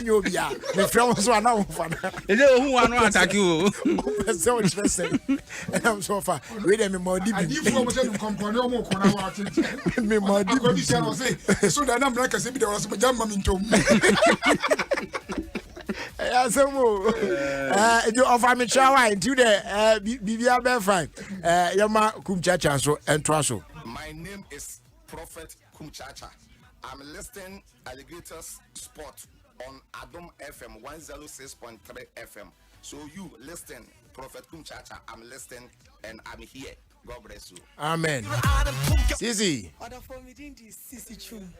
Nyɛ obi a mefrɛ wo so ana wofa no. Ɛsɛ ohu wa no atake o. Wopɛ sɛ wokyerɛ sɛ ɛnam sɛ ɔfa wei deɛ mema ɔde bi. Adiifoɔ mo sɛ no nkɔnkɔn ne ɔmo kɔ na wɔate. Mema ɔde bi. Akɔ bi sɛ ɔse so da na mmara kɛse bi da wɔn so gya mma mi ntom. Ɛyɛ asɛm o. Ɛɛ ɔfa me kyerɛ wa nti dɛ biribiara bɛyɛ fine. Ɛɛ yɛma kum kyakya nso ɛntoa so. My name is Prophet Kumchacha. I'm listing Alligators Sport on Adom FM 106.3 FM. So you listen, Prophet Kumchacha, I'm listening and I'm here. God bless you. Amen. Sisi. Ɔdɔfo mi din di Sisi Chum.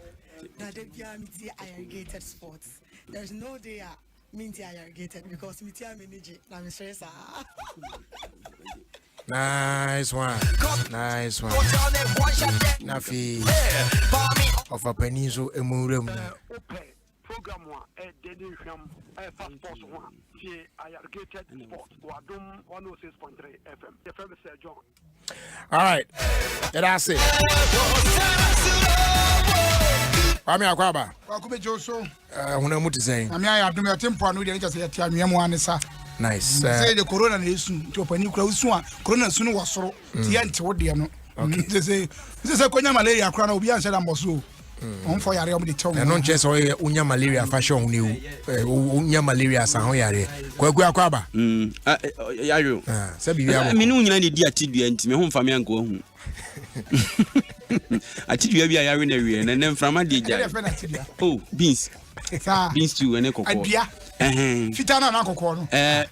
Na de bia mi ti Irrigated Sports. There's no day a mi ti Irrigated because mi ti a mi ni gye na mi sere saa. Nice one. Nice one. Na afei ɔfa panin nso emu nwura mu na. Wopɛ program a ɛdɛ ne nhwam ɛfa sports ho a, tie Irrigated Sport wɔ Adom 106.3 FM. Yɛfrɛ me Sir John. All right. Yɛda ase. Kwame Akwaba. Kwako bɛ gye so. Honam mu te sɛn? Nyame ayɛ adom yɛte mpoano deɛ ne kyɛ sɛ yɛte anwea mu ane sa. Nice. Sɛ de corona na esu nti ɔpanin kura wosu a corona su no wɔ soro nti yɛnte wo deɛ no. Sɛ sɛ sɛ sɛ konya malaria kora na obi anhyɛ da mmɔ so o. Ɔmfɔ yare ɔmo de kyɛw. Ɛno nkyɛ sɛ ɔyɛ wonya malaria fa hyɛ ɔho no ewu. Wonya malaria sa ho yareɛ. Kwaku Akwaba. Yare o. Sɛ biribi abɔ. Me ne wo nyinaa na ɛdi atedua nti me ho mfa me anka wahu. Atedua bi a yɛawe no awie na ɛnɛ mframa deɛ gyae. Oh, beans. Beans stew ɛne kɔkɔɔ. Adua. Fitaa na kɔkɔɔ no.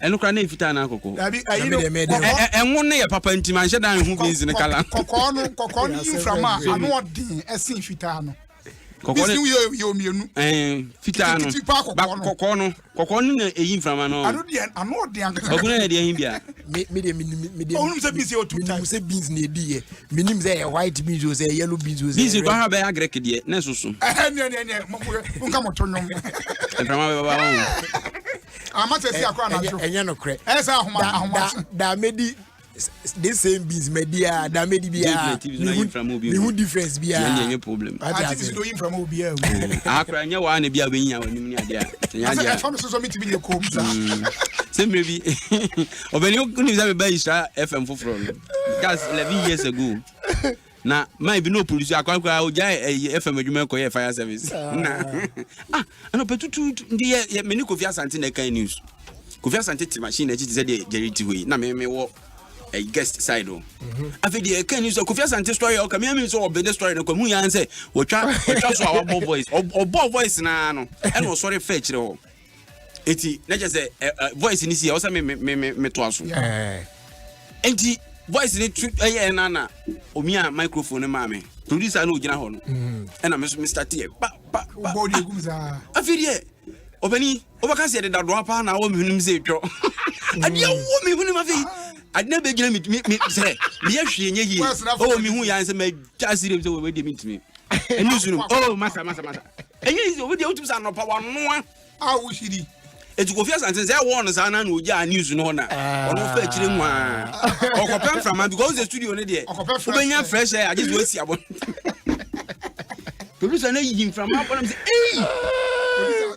Ɛno koraa na ɛfitaa na kɔkɔɔ. Dabi ayi no. Ɛnwo no yɛ papa nti manhyɛ da nhu beans no kala. Kɔkɔɔ no kɔkɔɔ no yi mframa a ano ɔden ɛsen fitaa no. Kɔkɔɔ no yɛ yɛ mmienu. Fitaa no. Kɔkɔɔ no kɔkɔɔ no na ɛyi mframa no. Ano deɛ ano ɔden ankasa. Ɔkunu yɛ deɛ ɛhin bia. Me me deɛ me me deɛ. Ɔhunum sɛ beans yɛ otu type. Menim sɛ beans na edi yɛ. Menim sɛ ɛyɛ white beans o sɛ ɛyɛ yellow beans o sɛ. Beans kɔ ha bɛyɛ agrek deɛ na ɛsoso. Ɛhɛ neɛ neɛ neɛ mo mo nka mo to nwom. Mframa bɛba ba wɔn. Ama sɛ si akora anadwo. Ɛnyɛ nokorɛ. Ɛyɛ sɛ ahoma ahoma. Da medi this same beans medi a da medi bi a. Mehu difference bi a. Ɛnyɛ ɛnyɛ problem. Ati bi si do yi nframa obi a. Akora nyɛ waa na bi a bɛnyinya wɔ anim ne adeɛ a. Ɛnyɛ adeɛ a. Ɛfa mi soso mi ti bi nyɛ kom sa. Sɛ mmerɛ bi ɔbɛni wonim sɛ meba Isra FM foforɔ no that's 11 years ago na man bi na ɔproduce akora koraa ɔgyae ɛyi FM adwuma kɔyɛ fire service na ah ɛna ɔpɛ tutuutu nti yɛ yɛ me ne Kofi Asante na ɛkan news Kofi Asante te machine akyi te sɛ deɛ Jerry te hɔ yi na me me wɔ eh, guest side o afei deɛ ɛka news Kofi Asante story a ɔka me ami sɛ ɔbɛ ne story no kɔ mu yan sɛ wɔtwa wɔtwa so a wabɔ voice ɔbɔ voice naa no ɛna ɔsɔre fɛ akyerɛ hɔ eti na kyerɛ sɛ ɛ ɛ voice ni si ɛ ɔsɛ me me me me me to aso eti voice ni tu ɛyɛ ɛna na omia microphone no maa me producer no ogyina hɔ no ɛna me so me start yɛ pa pa pa afei deɛ ɔbɛni ɔbɛka sɛ yɛde dadoa paa na awɔ me hwenem sɛ etwɔ adeɛ wɔ me hwenem afei ade na bɛgyina me me me sɛ meyɛ hwee nyɛ yie ɔwɔ me hu yan sɛ magya asirem sɛ wɔbɛdeɛ mentumi ɛne su no oh masa masa masa ɛnyɛ easy obi deɛ wotumi sɛ anɔpa wanoa a wohyiri eti Kofi Asante sɛ ɛwɔ no saa na na ogyaa news no hɔ na ɔno fɛ akyire mu aa ɔkɔpɛ mframa because the studio no deɛ wobɛnya fresh air agye sɛ wasi abɔ producer no ayi mframa abɔ nam sɛ ei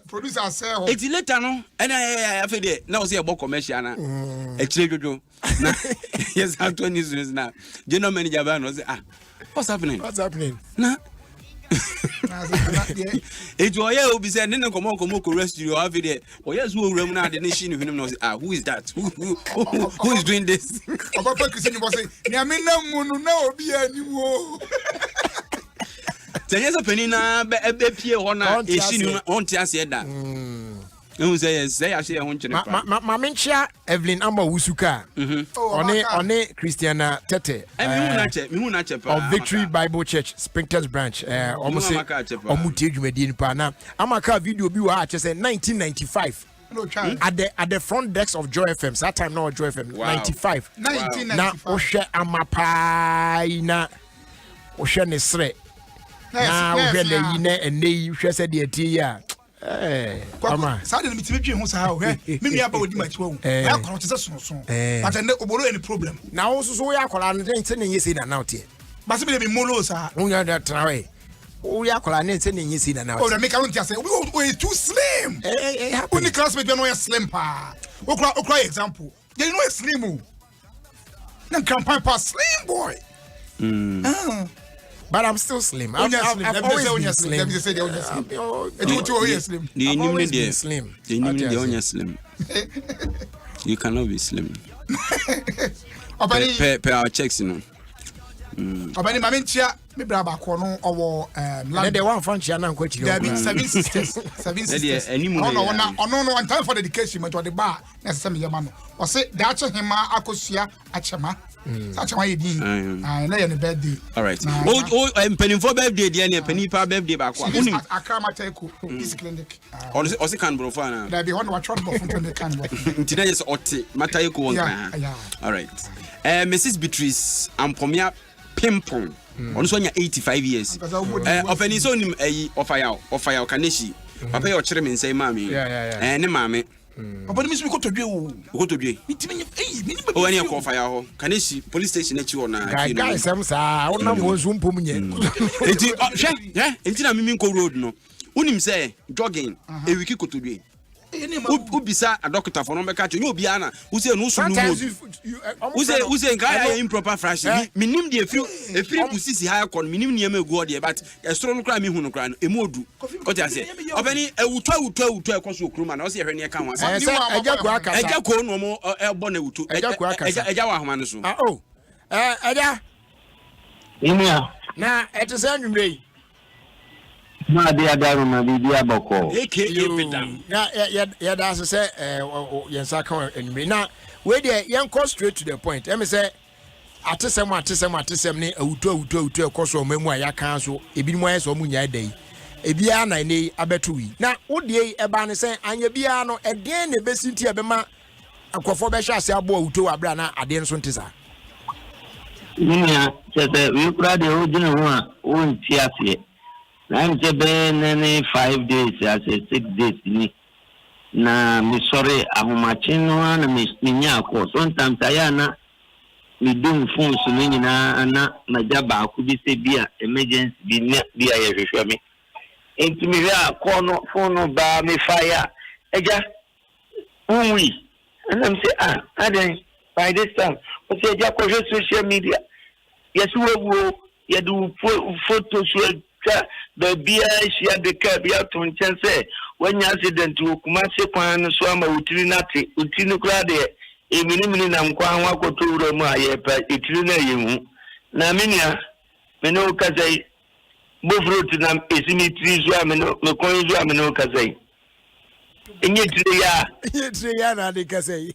producer sɛ hɔ eti later no ɛna ɛyɛ afei deɛ na ɔsɛ yɛbɔ commercial na akyire dwodwo na yɛsan to news no na general manager baa na ɔsɛ ah, what's happening? What's happening? Na eti ɔyɛ obi sɛ ne ne nkɔmɔ nkɔmɔ kɔwura studio afei deɛ ɔyɛ so owura mu na ade ne hyi ne hwenem na ɔsɛ ah, who is that? Who is doing this? Ɔbɛpɛ kisi ni bɔ sɛ nea me nam mu no na obi anim o. Sɛ nyɛ sɛ panin na bɛ ɛbɛ pie hɔ na ehyi ne ɔnte aseɛ da. Ehu sɛ yɛ sɛ yɛahyɛ yɛn ho nkyene pa. Ma ma menkyia Evelyn Ama Wusu kaa. Ɔne ɔne Christiana Tete. Mihu n'akyɛ mihu n'akyɛ paa. Of Victory Bible Church Spintex Branch. Ɔmo se ɔmo tie dwumadie no paa na ama kaa video bi wɔ ha kyɛ sɛ 1995. At the front desk of Joy FM saa time na ɔwɔ Joy FM 95. Na wohwɛ ama paa yi na wohwɛ ne serɛ na wohwɛ n'ayi na ɛnɛ yi wohwɛ sɛ deɛ ɛtie yi a. Kwaku saa de no metumi dwen ho saa o hwɛ me nua ba odi m'akyi wawu ɔyɛ akwadaa ɔte sɛ sonson but ɛnɛ obolo yɛ ne problem. Na wo nso so woyɛ akwadaa no sɛ ne nyɛ sei na na woteɛ. Basi mi de mi molo saa. Wonya de tena hɔ yi. Woyɛ akwadaa ne sɛ ne nyɛ sei na na ɔte. Ɔdɛ meka no nti asɛ obi ɔyɛ too slim. Woni classmate bi na ɔyɛ slim paa. Okura okura yɛ example. Yɛn no yɛ slim o. Na nkrampan paa slim boy. Mm. Ah. But I'm still slim. I've, I've, I've always been slim. I've always been slim. slim. You cannot be slim. Per, per our checks, you know. Ọbẹni maame nkyia me bra baako no ɔwɔ London. Ɛnɛ deɛ wɔnfa nkyia na nkɔ akyiri. Dabi seven sisters seven sisters. Ɔno na ɔno no on time for dedication but ɔde ba a na ɛsɛ sɛ meyɛ ma no. Ɔse daakye hema akosua akyɛma. Sɛ akyɛma yɛ din. Ɛnɛ yɛ ne birthday. Alright. O o mpanimfoɔ birthday deɛ ne panin pa birthday baako a. Wonim. Accra Mateko Peace Clinic. Ɔno ɔse kan borɔfo anaa? Dabi hɔ na watwerɛ no borɔfo nti ɔde kan borɔfo. Nti na yɛ sɛ ɔte Mateko wɔ Nkran ha. Alright. Mrs Beatrice Ampomea Pimpong. Ɔno nso anya 85 years. Ɔpanin sɛ onim ɛyi ɔfayaw ɔfayaw Kaneshi. Papa yi ɔkyere me nsa yi maa me. Ɛɛ ne maame. Papa no mi nso mi kɔtɔ dwe o. Okɔtɔ dwe. Mi ti mi nye eyi mi ni baabi. O ɛne ɛkɔ ɔfayaw hɔ. Kaneshi police station akyi hɔ na. Guy guy sɛm saa wonam hɔ nso mpom nyɛ. Nti hwɛ hwɛ nti na mimi nkɔ road no. Wonim sɛ jogging ewiki kotodwe. Wobisa adɔkotafo no bɛka kyerɛ nyɛ obiara na wosɛ no woso no mu wosɛ wosɛ nka ayɛ improper fraction eh. menim deɛ ɛfiri ɛfiri wosisi ha ɛkɔ no menim nneɛma ɛgu hɔ deɛ but ɛsoro no koraa mehu no koraa no ɛmu odu wote aseɛ ɔbɛne awutu awutu awutu ɛkɔ so okurum ana ɔsɛ yɛhwɛ ne ɛka ho asɛm ɛgya koo na ɔmo ɛbɔ no awutu ɛgya wɔ ahoma no so ah, oh. ɛgya na ɛte sɛ anwummerɛ yi Mo ade adaroma biribi abɔkɔɔ. AKA Bidam. Na yɛda ase sɛ yɛn nsa ka anwummere. Na wei deɛ yɛnkɔ straight to the point. Ɛmi sɛ atesɛm atesɛm atesɛm ne awutu awutu awutu ɛkɔ so ɔman mu a yɛaka so ebinom ayɛ sɛ ɔmo nyae da yi. Ebiara na ɛnɛ yi abɛto yi. Na wo deɛ yi ɛbaa ne sɛn anyɛ biara no ɛdeɛn na ebesi nti ɛbɛma nkurɔfoɔ bɛhyɛ ase abɔ awuto wɔ abere a na adeɛ nso nte saa. Me nua, kyerɛ sɛ wei koraa deɛ wodwene ho a wonte aseɛ. Na ɛm sɛ bɛyɛ nnɛ ne five days asɛ six days ni na mesɔre ahomakye no ara na menyaa call. Sometimes ayɛ a na medum phones no nyinaa na magya baako bi sɛ bi a emergency bi na bi a yɛhwehwɛ me. Nti mehwɛ a call no phone no baa mefaeɛ a agya Wonwui? Ɛna mese ah adɛn by this time? Ɔse agya kɔhwɛ social media yɛse wawu o, yɛde wo photo so atwa baabiaa ahyia de car bi ato nkyɛn sɛ wanya accident wɔ Kumasi kwan no so ama wo tiri no ate, wo tiri no koraa deɛ ɛminimini nam kwan ho akɔtɔ wura mu a yɛpɛ etiri no a yɛnhu. Na me nua me ne wo kasa yi bofrot na ɛsi me tiri so a me ne me kɔn so a me ne wo kasa yi. Ɛnyɛ tire yi a. Ɛnyɛ tire yi a na ade kasa yi.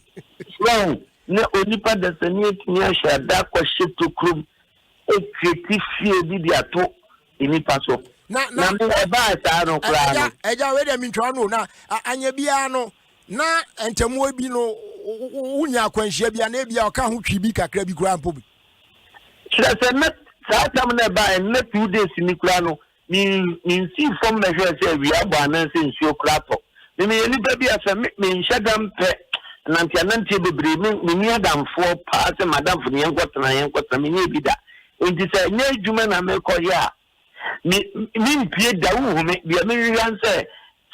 So na onipa dasani atumi ahyɛ ada akɔhyɛ tokurom akreti fie bi de ato nnipa so? Na na me ɛbaa saa no koraa no. Ɛgya wei deɛ mentwa no na anyɛ biara no na ntamuo bi no wonya akwanhyia bi anaa ebia ɔka ho twi bi kakra bi koraa mpo bi. Kyerɛ sɛ na saa tam no ɛbaa ɛnna 2 days ni koraa no Me mensii fam mɛhwɛɛ sɛ awia abɔ anaasɛ nsuo koraa atɔ. Me meyɛ nipa bi a sɛ me menhyɛ da mpɛ ananteananteɛ bebree. Me menni adamfoɔ paa sɛ m'adamfo no yɛnkɔtena yɛnkɔtena menyɛɛ bi da. Enti sɛ ɛnyɛ adwuma na merekɔyɛ a me mempue da wonhu me. Deɛ mehwehwɛ ara ne sɛ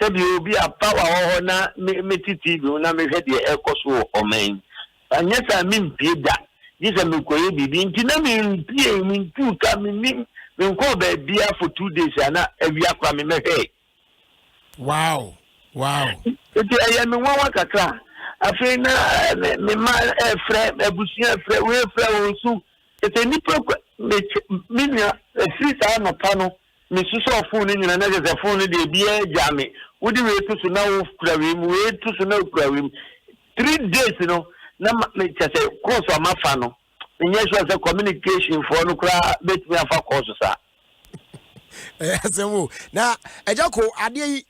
sɛdeɛ obi a power wɔ hɔ na me mete TV ho na mehwɛ deɛ ɛrekɔ so wɔ ɔman yi mu. Anyɛ saa a merempue da, gye sɛ merekɔyɛ biribi. Nti na mempuei, mentuu ka, mennim, menkɔɔ baabiara for 2 days a na awia koraa memmɛhwɛe. Wow. Nti ɛyɛ me nwanwa kakra. Afei na me me mma ɛrefrɛ, abusua ɛrefrɛ, wei refrɛ, ɔresu. Kyerɛ sɛ nnipa kura, me me nua, ɛfiri saa anɔpa no, Mesusɔɔ fon no nyina na kyerɛ sɛ fon no deɛ biaa gyaa me. Wode wei to so na wokura wei mu, wei to so na wokura wei mu. 3 days no na ma me kyerɛ sɛ course a mafa no, menyɛ sure sɛ communication foɔ no koraa bɛtumi afa course saa. Ɛyɛ asɛm o. Na agya ko adeɛ yi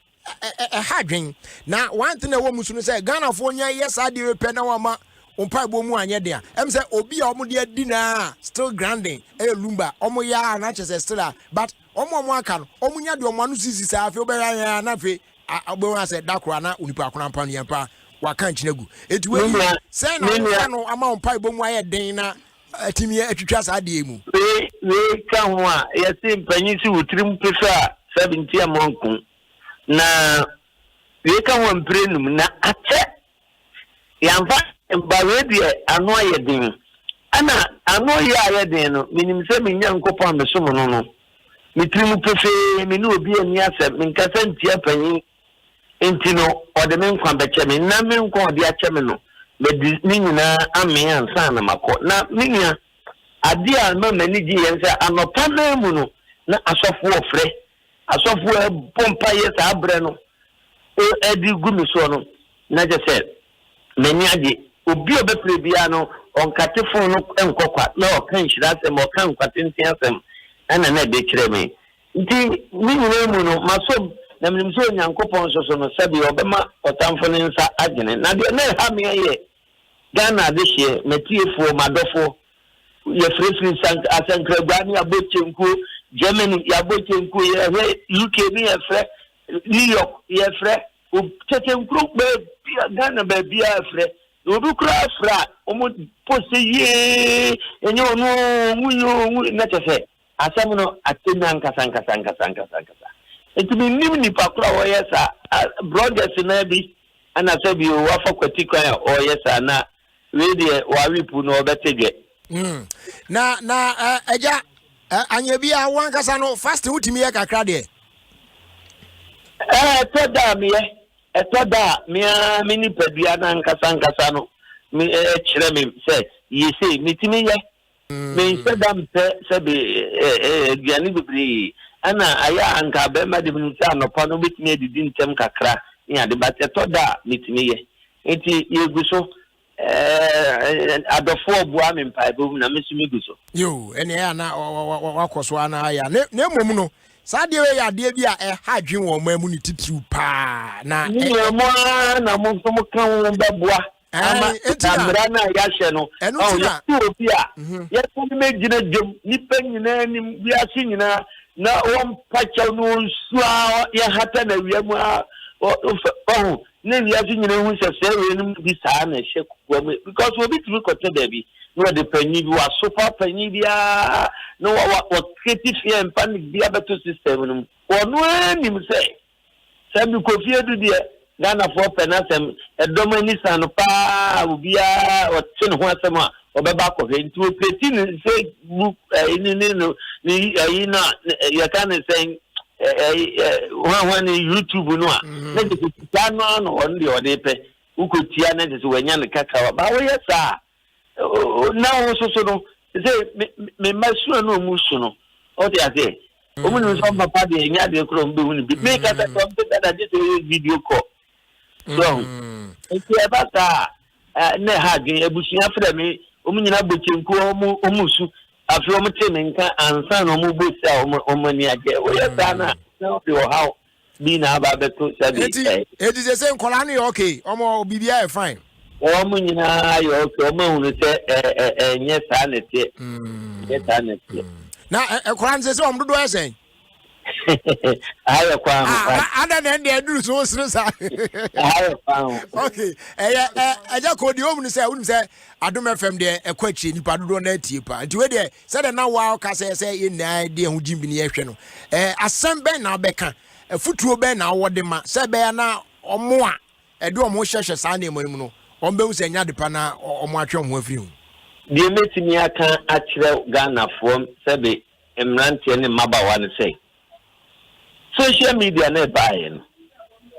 ɛha adwen. Na one thing a ɛwɔ mu so no sɛ Ghanafoɔ nya yɛ saa adeɛ wei pɛ na wɔama wɔn mpaebɔ mu anyɛ den a, ɛm sɛ obi a wɔde adi na a still grinding ɛyɛ Lumba. Wɔn yɛ a na kyerɛ sɛ still a but wɔn a wɔn aka no wɔn nya deɛ wɔn ano sisi saa afei wobɛhwɛ ahwɛ a na afei wobɛhu asɛ da koro a na onipa akono ampa no yɛn pa waka nkyene agu. Eti wei sɛn na wɔfa no ama wɔn mpaebɔ mu ayɛ den na atumi atwitwa saa adeɛ mu. Wei wei ka ho a, yɛse mpanyin se wo tirim pefe a sɛbe nti a moanku. Na wei ka ho a mpire num na akyɛ yɛamfa ba wei deɛ ano ayɛ den. Ɛna ano yɛ ayɛ den no, menim sɛ me Nyankopɔn a mesom no no, me tirim pefee, me ne obi anni asɛm, menkasa ntia panyin. Enti no, ɔde me nkwa bɛkyɛ me, na me nkwa a ɔde akyɛ me no, madi ne nyinaa amee ansa na makɔ. Na me nua, adeɛ a ɛma m'ani gyeeɛ ne sɛ, anɔpa no ara mu no, na asɔfoɔ refrɛ, asɔfoɔ rebɔ mpaeɛ saa berɛ no de regu me soɔ no, na kyerɛ sɛ m'ani agye. Obi a ɔbɛfrɛ biara no, ɔnkate fon no nkɔ kwa, na ɔka nhyira asɛm, ɔka nkwa tenten asɛm, ɛna na ɛde kyerɛ me. Nti ne nyinaa mu no, masɔ mu, na menim sɛ Onyankopɔn nso so no, sɛdeɛ ɔbɛma ɔtamfo no nsa agyene. Na deɛ na ɛha me yɛ Ghana adehyeɛ, m'atiefoɔ, m'adɔfoɔ. Yɛfirafiri sank Asankragua ne yɛabɔ kyenkuo, Germany yɛabɔ kyenkuo, yɛhwɛ UK ne yɛfrɛ, New York yɛfrɛ, kyɛ sɛ nkuro baabia, Ghana baabiara frɛ. Na obi koraa frɛ a, wɔn post sɛ yee, ɛnyɛ ɔno o, ɔnwui o, ɔnwui, na kyɛ sɛ Asɛm no akyɛ mu ankasa ankasa ankasa ankasa ankasa. Nti mennim nipa koro a ɔyɛ saa. Bloggers no ara bi na sɛ bio wafa kwati kwan a ɔreyɛ saa na wei deɛ wawe pu no ɔbɛte dwɛ. Mm. Na na agya anyɛ bi a wo ankasa no fasting wotumi yɛ kakra deɛ. Ɛtɔ da a meyɛ, ɛtɔ da a me ara me nipadua no ankasa ankasa no me ɛkyerɛ me sɛ yɛ sei metumi yɛ. Menhyɛ da mpɛ sɛ be aduane bebree. Ɛna ayɛ a anka bɛrima de menim sɛ anɔpa no wobɛtumi adidi ntɛm kakra ne ade but ɛtɔ da a metumi yɛ. Nti yɛgu so. Adɔfoɔ boa me mpaebɔ mu na me nso megu so. Yoo, ɛnea ɛyɛ a na wakɔ so ara na ayɛ a. Na mmom no, saa adeɛ wei yɛ adeɛ bi a ɛha adwene wɔ ɔman mu ne titiriw paa. Na Ne nua mo ara na mo nso mo ka ho bɛboa ama mmara no a yɛahyɛ no. Ɔho, yɛte obi a mhm. yɛka no bɛgyina dwam nnipa nyinaa anim, wiase nyinaa, na wɔmpa kyɛw no wɔnsu a yɛhata no awia mu a ɔho na wiase nyinaa hu sɛ sɛ wei no bi saa na ɛhyɛ kokoa mu because obi tumi kɔtɛ baabi na wɔde panyin bi wasopa panyin biara na wɔkreti fear and panic bi abɛto system no mu wɔn anim sɛ Sɛ me Kofi Adu deɛ Ghanafoɔ pɛ n'asɛm, ɛdɔm ani sa no paa, obiara ɔte ne ho asɛm a ɔbɛba akɔhwɛ, nti ɔcreati ne Facebook ɛyi ne ne no ne ɛyi no a yɛka ne sɛn ɛyi hwan hwan ne YouTube no a na kyerɛ sɛ sika no ara na ɔno deɛ ɔde pɛ, wokɔtia na kyerɛ sɛ wanya ne kakra, ba woyɛ saa a na wo nso so no sɛ me mma su a na ɔmu su no ɔte aseɛ ɔmu nim sɛ ɔmpapa deɛ ɛnyɛ adeɛ korɔ ɔmu bɛhu no bi meka sɛ sɛ ɔmte dada gye sɛ ɔyɛ video call so nti ɛba saa a na ɛha adwene abusua frɛ me ɔmu nyina bɔ kyenku ɔmu ɔmu su afei ɔmu te me nka ansa na ɔmu bɔ si a ɔmu ani agye woyɛ saa na na ɔde ɔhaw bi na aba abɛto sɛbi Eti ɛ. eti sɛ sɛ nkɔla no yɛ okay, ɔmo biribiara yɛ fine. Wɔn nyinaa yɛ okay, wɔn ahunu sɛ ɛ ɛ ɛnyɛ saa na ɛteɛ, ɛnyɛ saa na ɛteɛ. Na ɛ nkɔla no sɛ sɛ wɔn dodoɔ yɛ sɛn? Aha yɛ kwan ho. Ah, ada na ɛnde aduru so wosere saa. Aha yɛ kwan ho. Okay, ɛyɛ ɛ ɛgya kɔ deɛ wɔn sɛ wɔn sɛ Adom FM deɛ ɛkɔ akyire nipa dodoɔ na atie paa nti wei deɛ sɛdeɛ na waa ɔka sɛ sɛ yɛn nyinaa de ɛho gyimbi ne yɛhwɛ no ɛɛ asɛm bɛn na abɛka afutuo bɛn na awɔ de ma sɛ ɛbɛyɛ na ɔmo a ɛde ɔmo hyɛhyɛ saa nneɛma no mu no wɔn bɛhu sɛ ɛnyɛ adepa na ɔmo atwe ɔmo ho afiri ho. Deɛ mɛtumi aka akyerɛ Ghanafoɔ sɛbe mmeranteɛ ne mmabaawa ne sɛ, social media no ɛbaeɛ no,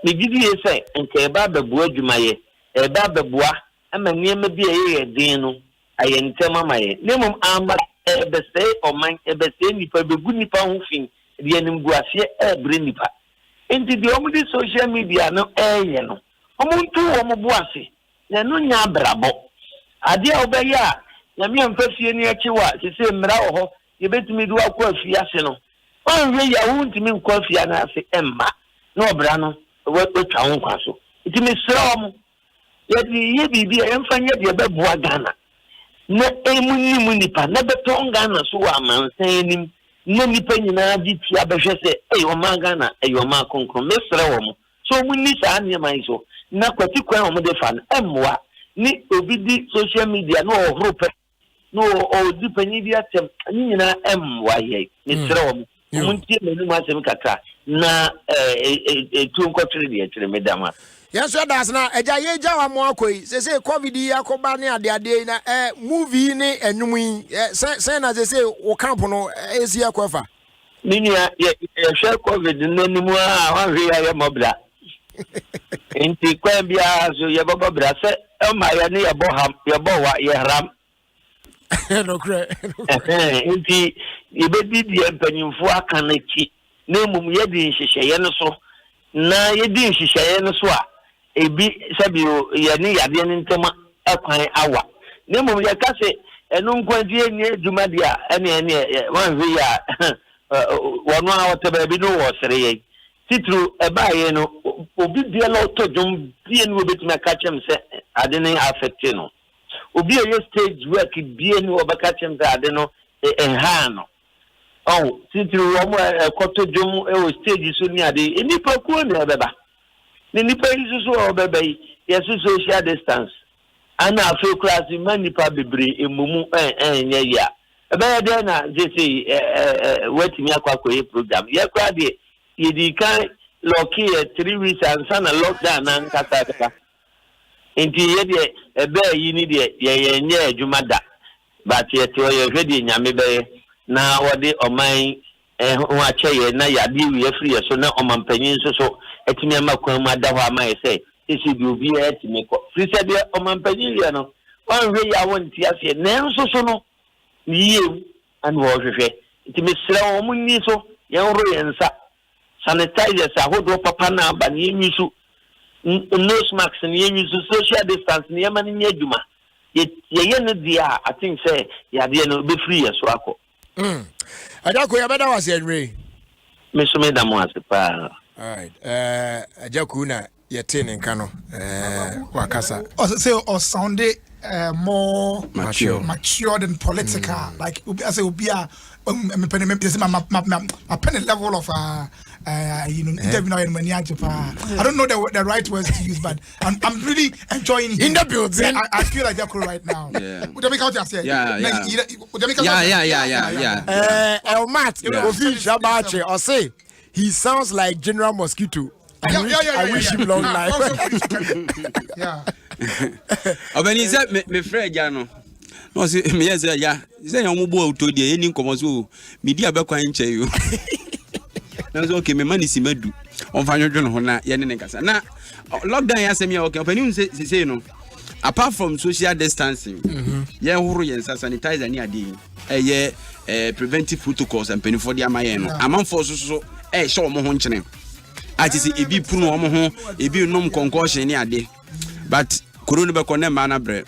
megye die sɛ nka ɛreba abɛboa adwumayɛ, ɛreba abɛboa ama nneɛma bi a ɛyɛ yɛn den no ayɛ ntɛm ama yɛn, na mmom amma ɛrebɛsɛe ɔman, ɛrebɛsɛe nnipa, ɛrebɛgu nnipa ho fi, ɛde animguaseɛ rebrɛ nnipa. Enti deɛ wɔde social media no reyɛ no, wɔnto wɔn bo ase, na ɛno nyɛ abrabɔ. Adeɛ a wobɛyɛ a Nyame amfa fie no akyi wo a, seesei mmara wɔ hɔ, yɛbɛtumi de wo akɔ afiase no, woanhwɛ yie a wontumi nkɔ afie no ase mma na ɔbra no watwa wo nkwa so. Nti mesrɛ wɔn, Yɛde reyɛ biribi a yɛmfa nyɛ deɛ ɛbɛboa Ghana na ɛmu nni mu nnipa na ɛbɛtɔn Ghana so wɔ amansan anim na nnipa nyinaa de tua bɛhwɛ sɛ ei ɔman Ghana ɛyɛ ɔman kronkron. Mesrɛ wɔn sɛ wɔn nni saa nneɛma yi so na kwati kwan a wɔde fa no ɛmmoa ne obi di social media na ɔhoro pɛ. na ɔdi panyin bi atɛm, ne nyinaa ɛmmoa yɛn. Mesrɛ wɔn, wɔn ntie m'anum asɛm kakra na ɛtuo nkɔtwere deɛ ɛtwere. Meda mo ase. Yɛn nso yɛda ase. Na agya, yɛgya wa mo akɔ yi, sese COVID yi akɔba ne adeadeɛ yi na movie yi ne ɛnwom yi sɛ sɛn na sese wo camp no ɛsi ɛkɔ ɛfa? Me nua, yɛhwɛ COVID no anim a, wanhwɛ yi a yɛmmɔ bra. Nti kwan biara so yɛbɛbɔ bra sɛ ɛma yɛ ne yɛbɔ ham, yɛbɔ wa, yɛhram. Nokorɛ. Nti yɛbɛdi deɛ mpanyimfoɔ aka no akyi, na mmom yɛdi nhyehyɛeɛ no so. Na yɛdi nhyehyɛeɛ no so a, ebi sɛbio yɛne yadeɛ no ntam kwan awa. Na mmom yɛka sɛ ɛno nko nti yɛnyɛ adwuma deɛ a, ɛneɛ ɛneɛ wanhwɛ yi a, wɔno a ɔtɛ baabi no wɔsere yɛn. Titiriw ɛbaeɛ no, obi biara ɔtɔ dwom bia ne wɔbɛtumi aka kyerɛ me sɛ ade no affect no. Obi a ɔyɛ stage work bia ne wɔbɛka kyerɛ me sɛ ade no ɛnhaa no. Ɔho, titiriw wɔn a ɛkɔto dwom wɔ stage so ne ade, nnipakuo na ɛbɛba. Na nnipa yi nso so a wɔbɛba yi, yɛso social distance. Ana afei koraa so mma nnipa bebree mmumu ɛnyɛ yie a, ɛbɛyɛ dɛn na seesei woatumi akɔ akɔyɛ program? Yɛ koraa deɛ, yɛdii kan lɔɔke yɛ 3 weeks ansa na lockdown no ankasa bɛba. Nti yɛ deɛ, ɛbɛɛ yi ni deɛ, yɛ yɛnyɛ adwuma da. But yɛte hɔ yɛhwɛ deɛ Nyame bɛyɛ na wɔde ɔman yi ho akyɛ yɛn na yadeɛ wei afiri yɛ so na ɔmanpanyin nso so atumi ama kwan mu ada hɔ ama yɛ sɛ seesei deɛ obiara atumi kɔ. Firi sɛ deɛ ɔmanpanyin yɛ no, wanhwɛ yie a wonte aseɛ, nanso so no ne yie mu ana wɔrehwehwɛ. Nti mesrɛ wɔn, wɔn nni so, yɛnhoro yɛn nsa, sanitizers ahodoɔ papa no aba no yɛnyi so, nose mask no yɛnyi so, social distance no yɛma no nyɛ adwuma. Yɛyɛ no deɛ a, I think sɛ yadeɛ no bɛfiri yɛ so akɔ. Agya Ko, yɛbɛda wo ase anwummerɛ yi. Me nso meda mo ase paa. Alright. Agya Ko na yɛtee ne nka no, wakasa. Sɛ ɔsounde more mature, matured and political. Like obi asɛ obi a mepɛ ne mepɛ sɛ ma ma ma ma pɛ ne level of interview na ɔyɛ no m'ani agye paa. I don't know the right words to use, but I'm really enjoying him. In the building. Yeah, I feel like Jacko right now. Udemika what you say? Yeah. Udemika. Yeah. El Matt, Kofi Shabache, ɔse he sounds like General Mosquito. I wish, I wish him long life. Ɔbɛni sɛ mefrɛ agya no na ɔse meyɛ sɛ agya sɛ yɛn ɔmo bɔ awuto deɛ yɛni nkɔmmɔ so o, medi abɛkwan nkyɛ yi o, nanso ok, mema ne sima 10 ɔmfa nwodwo ne ho na yɛne ne nkasa na lockdown yɛ asɛm yɛ ɔkɛ. Ɔpɛni hu sɛ sesei no, apart from social distancing, yɛhoro yɛn nsa, sanitizer ne adeɛ yi ɛyɛ preventive protocols a mpanimfoɔ de ama yɛn no, amanfoɔ so so ɛɛhyɛ wɔn ho nkyene a te sɛ ebi punu wɔn ho, ebi nom concoction ne ade, but kuro no bɛkɔ ne mmaa no abrɛ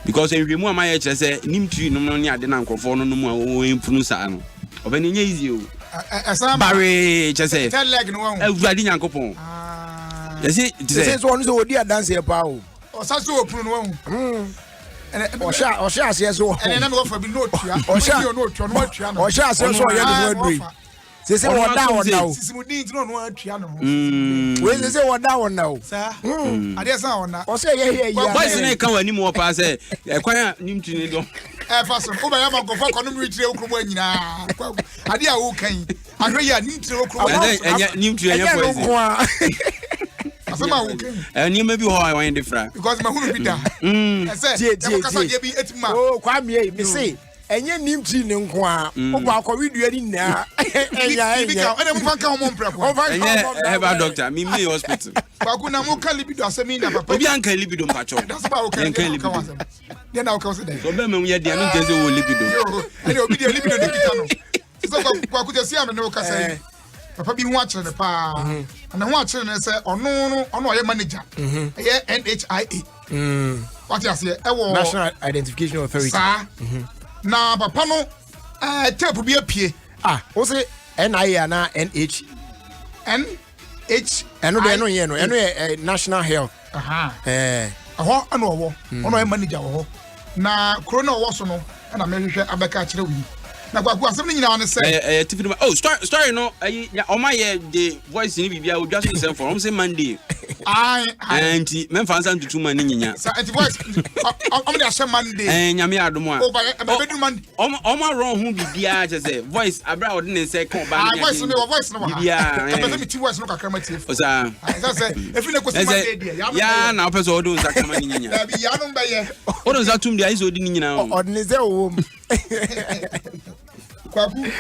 because nhwehwɛmu a mayɛ kyerɛ sɛ neem tree nom no ne ade na nkurɔfoɔ no nom a wɔn punu saa no, ɔbɛn nyɛ easy o, bawee kyɛ sɛ Awurade Nyankopɔn yɛsi te sɛ sɛ ɔno sɛ ɔdi adanseɛ paa o. Ɔsa so wɔ punu no wahu. Ɔhyɛ aseɛ so ɛnɛ na mewɔfa bi na ɔtua ɔtua no. Ɔhyɛ aseɛ so ɔyɛ ne ho aduri sese wɔda wɔda o. Sisimudi nti na ɔno atua ne ho. Wei sese wɔda wɔda o. Saa adeɛ san ɔna. Ɔsɛ yɛ yɛ yɛ. Boys ne ka wɔ anim wɔ paa sɛ ɛkwan a neem tree ne dɔm. Ɛfa so wobɛyɛ ma nkɔfɔ kɔnom retire wo kurom nyinaa, adeɛ a woka yi ahwɛ yi a neem tree wɔ kurom. Ɛnyɛ neem tree, ɛnyɛ poison. Asɛm a woka yi. Nneɛma bi wɔ hɔ a wɔn de fra. Because mahunu bi da. Ɛsɛ yɛkɔkasa deɛ bi etumi ma. Oo Kwame yi mi se ɛnyɛ neem tree ne nko a wobɔ akɔwe dua ne nyinaa ɛnya ɛnyɛ. Ɛnna mo fa nka wɔn mprɛko. Ɛnyɛ herbal doctor mi mi hospital. Kwaku na mo ka libido asɛm yi na papa. Obi anka libido mpatsɔ. Dasɛ ba o ka yɛn ka libido. Deɛ na o ka o sɛ dɛ. Ɔbɛn mu yɛ deɛ no nkyɛn sɛ wɔ libido. Ɛnna obi deɛ libido de kita no. Sɛ Kwaku tɛ si ame ne o kasa yi, papa bi ho akyerɛ ne paa. Na ne ho akyerɛ ne sɛ ɔno no ɔno ɔyɛ manager. Ɛyɛ NHIA. Wate aseɛ ɛwɔ. National Identification Authority. Saa. Na papa no tape bi apue. Ah, o se NIA ana NH? NH. Ɛno deɛ ɛno yɛ no, ɛno yɛ National Health. Ɛhɔ ɛna ɔwɔ. Ɔno ɔyɛ manager wɔ hɔ. Na kuro na ɔwɔ so no ɛna mehwehwɛ abɛka akyerɛ wo yi. Na Kwaku asɛm no nyinaa ne sɛ. Ɛyɛ ɛyɛ tifi no oh story story no ɛyi ɔmo ayɛ de voice ni biribi a odwa so nsɛm fɔ ɔmo sɛ Monday. Ayi ayi. Ɛɛ nti mɛnfa nsa ntutu ma ne nyinya. Sa nti voice ɔmo de ahyɛ Monday. Ɛɛ nyame adum a. O ba yɛ ɛbɛ bɛ du Monday. Ɔmo ɔmo arɔn ho biribiara kyɛ sɛ voice abira a ɔde ne nsa ka ɔbaa ne voice no wɔ voice no wɔ ha. Biribiara ɛɛ. Ɛpɛ sɛ mi ti voice no kakra ma tie fo. Ɔsaa. Ɛsɛ sɛ efi ne kosi Monday deɛ. Yaa yaa na ɔpɛ sɛ ɔde nsa kama ne nyinya. Dabi yaa no bɛyɛ. Ɔde nsa tum deɛ ayi sɛ ɔdi ne nyinaa o. Ɔde ne nsa wɔ mu. Kwaku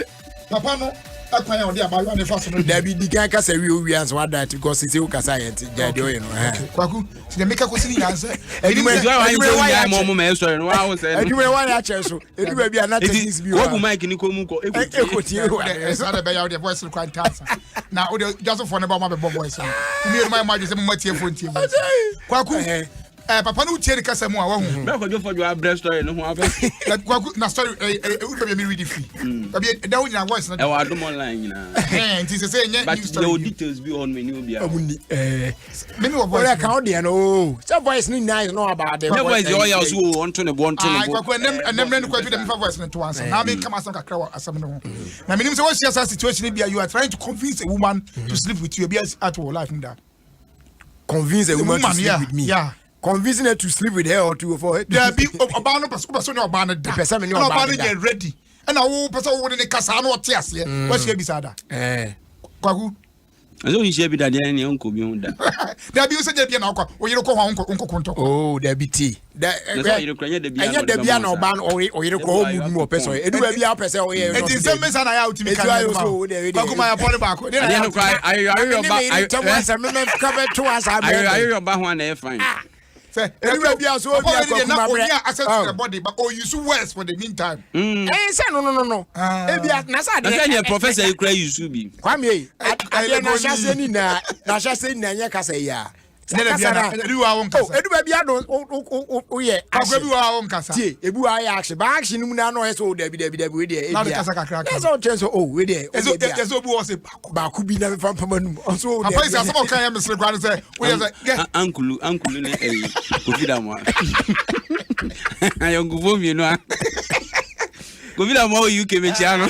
papa no ɛkwan a ɔde abaayewa ne fa so no. Dabi di kan kasa wie owie ansa wada ti because sisi wo kasa yɛn ti gya deɛ ɔyɛ no. Kwaku ti deɛ meka kosi ne nyinaa sɛ. Edwuma edwuma wa yɛ akyɛ edwuma wa yɛ akyɛ so edwuma bi a na techniques bi wɔ. Wɔbu mic ni ko mu kɔ eko tie. Eko tie. Ɛsa de bɛyɛ ɔde voice kura ntaasa na ɔde dwasofoɔ ne ba ɔma bɛ bɔ voice no. Mmienu mayɛ mo adwene sɛ mo ma tie fo ntie voice. Kwaku. Eh, papa no wotie ne kasa mu a wahu. Bɛɛ kwadwo fɔdwo abrɛ story no ho afɛ. Na kwaku na story eh eh wuru baabi a mi read free. Mm. Baabi ɛda hɔ nyinaa voice no. Ɛwɔ adom online nyinaa. Ɛhɛn nti sɛ sɛ ɛnyɛ new story. But yɛwɔ details bi wɔ hɔ no ɛni obi a. Ɔmo ni ɛɛ. Mimi wɔ voice. Ɔyɛ kan ɔdeɛ no oo sɛ voice no nyinaa is not about the voice. Voice yɛ ɔyɛ ɔso o ɔnto ne bo ɔnto ne bo. Kwaku ɛnɛm ɛnɛm ne kwaku dɛm fa voice no to ansa. Na mi kama asɛm kakra wɔ asɛm no ho. Na mi nim sɛ wɔahyia saa situation bi a you are trying to convince a woman to sleep with you ebi at wɔ life mu da. Convince a woman, woman to sleep yeah, with me. Yeah. Convincing her to sleep with her or to for her. Dabi ɔbaa no pɛsɛ ɔbɛsɛ ne ɔbaa no da. Pɛsɛ me ne ɔbaa no da. Ɔbaa no yɛ ready. Ɛna wo pɛsɛ wo ne ne kasa na ɔte aseɛ. Mm. Wɔahyia bi saa da. Eh. Kwaku. Ɛsɛ ɔnhyia bi da deɛ ne ɔnkɔ bi ho da. Dabi sɛ gye bia na ɔkɔ ɔyere kɔ hɔ a ɔnkɔ ko ntɔkwa. Oh dabi ti. Ɛnyɛ dabi a na ɔbaa no ɔyere kɔ hɔ mu mu ɔpɛ sɛ ɔyɛ. Edu baabi a ɔpɛ sɛ ɔyɛ. Eti nsɛm mi sa na yɛ a wotumi ka ne ma o. Kwaku ma yɛ pɔne baako. Adeɛ no kora ayoyɔ ba ho a na ɛyɛ fine. Sɛ edu baabi a so obi akɔ kuma brɛ. Onya access to the body but o use words for the meantime. Ɛyɛ sɛ no no no no. Ebi a na sɛ adeɛ. Na sɛ neɛ professor yi kura use bi. Kwame yi adeɛ n'ahyɛseɛ ni nyinaa n'ahyɛseɛ nyinaa nyɛ kasa yi a. Kasa na ebi wɔ awo nkasa. Edu baabi a do o yɛ action. Ebi wɔ awo nkasa. Tie ebi wɔ ayɛ action ba action mu na ɔyɛ sɛ o dabi dabi dabi wei deɛ ebi a. Na de kasa kakra kan. Ɛsɛ ɔkyɛn sɛ o wei deɛ o deɛ bi a. Ɛsɛ obi wɔ sɛ baako. Baako bi na mefa mpama num ɔsɛ o deɛ. Papa yi sɛ asɛm a ɔka yɛ mesere koraa ne sɛ woyɛ sɛ gɛ. Ankulu ankulu ne ɛyi Kofi Damoa. Ayɔnkofoɔ mmienu a. Kofi Damoa wɔ UK mekyia no.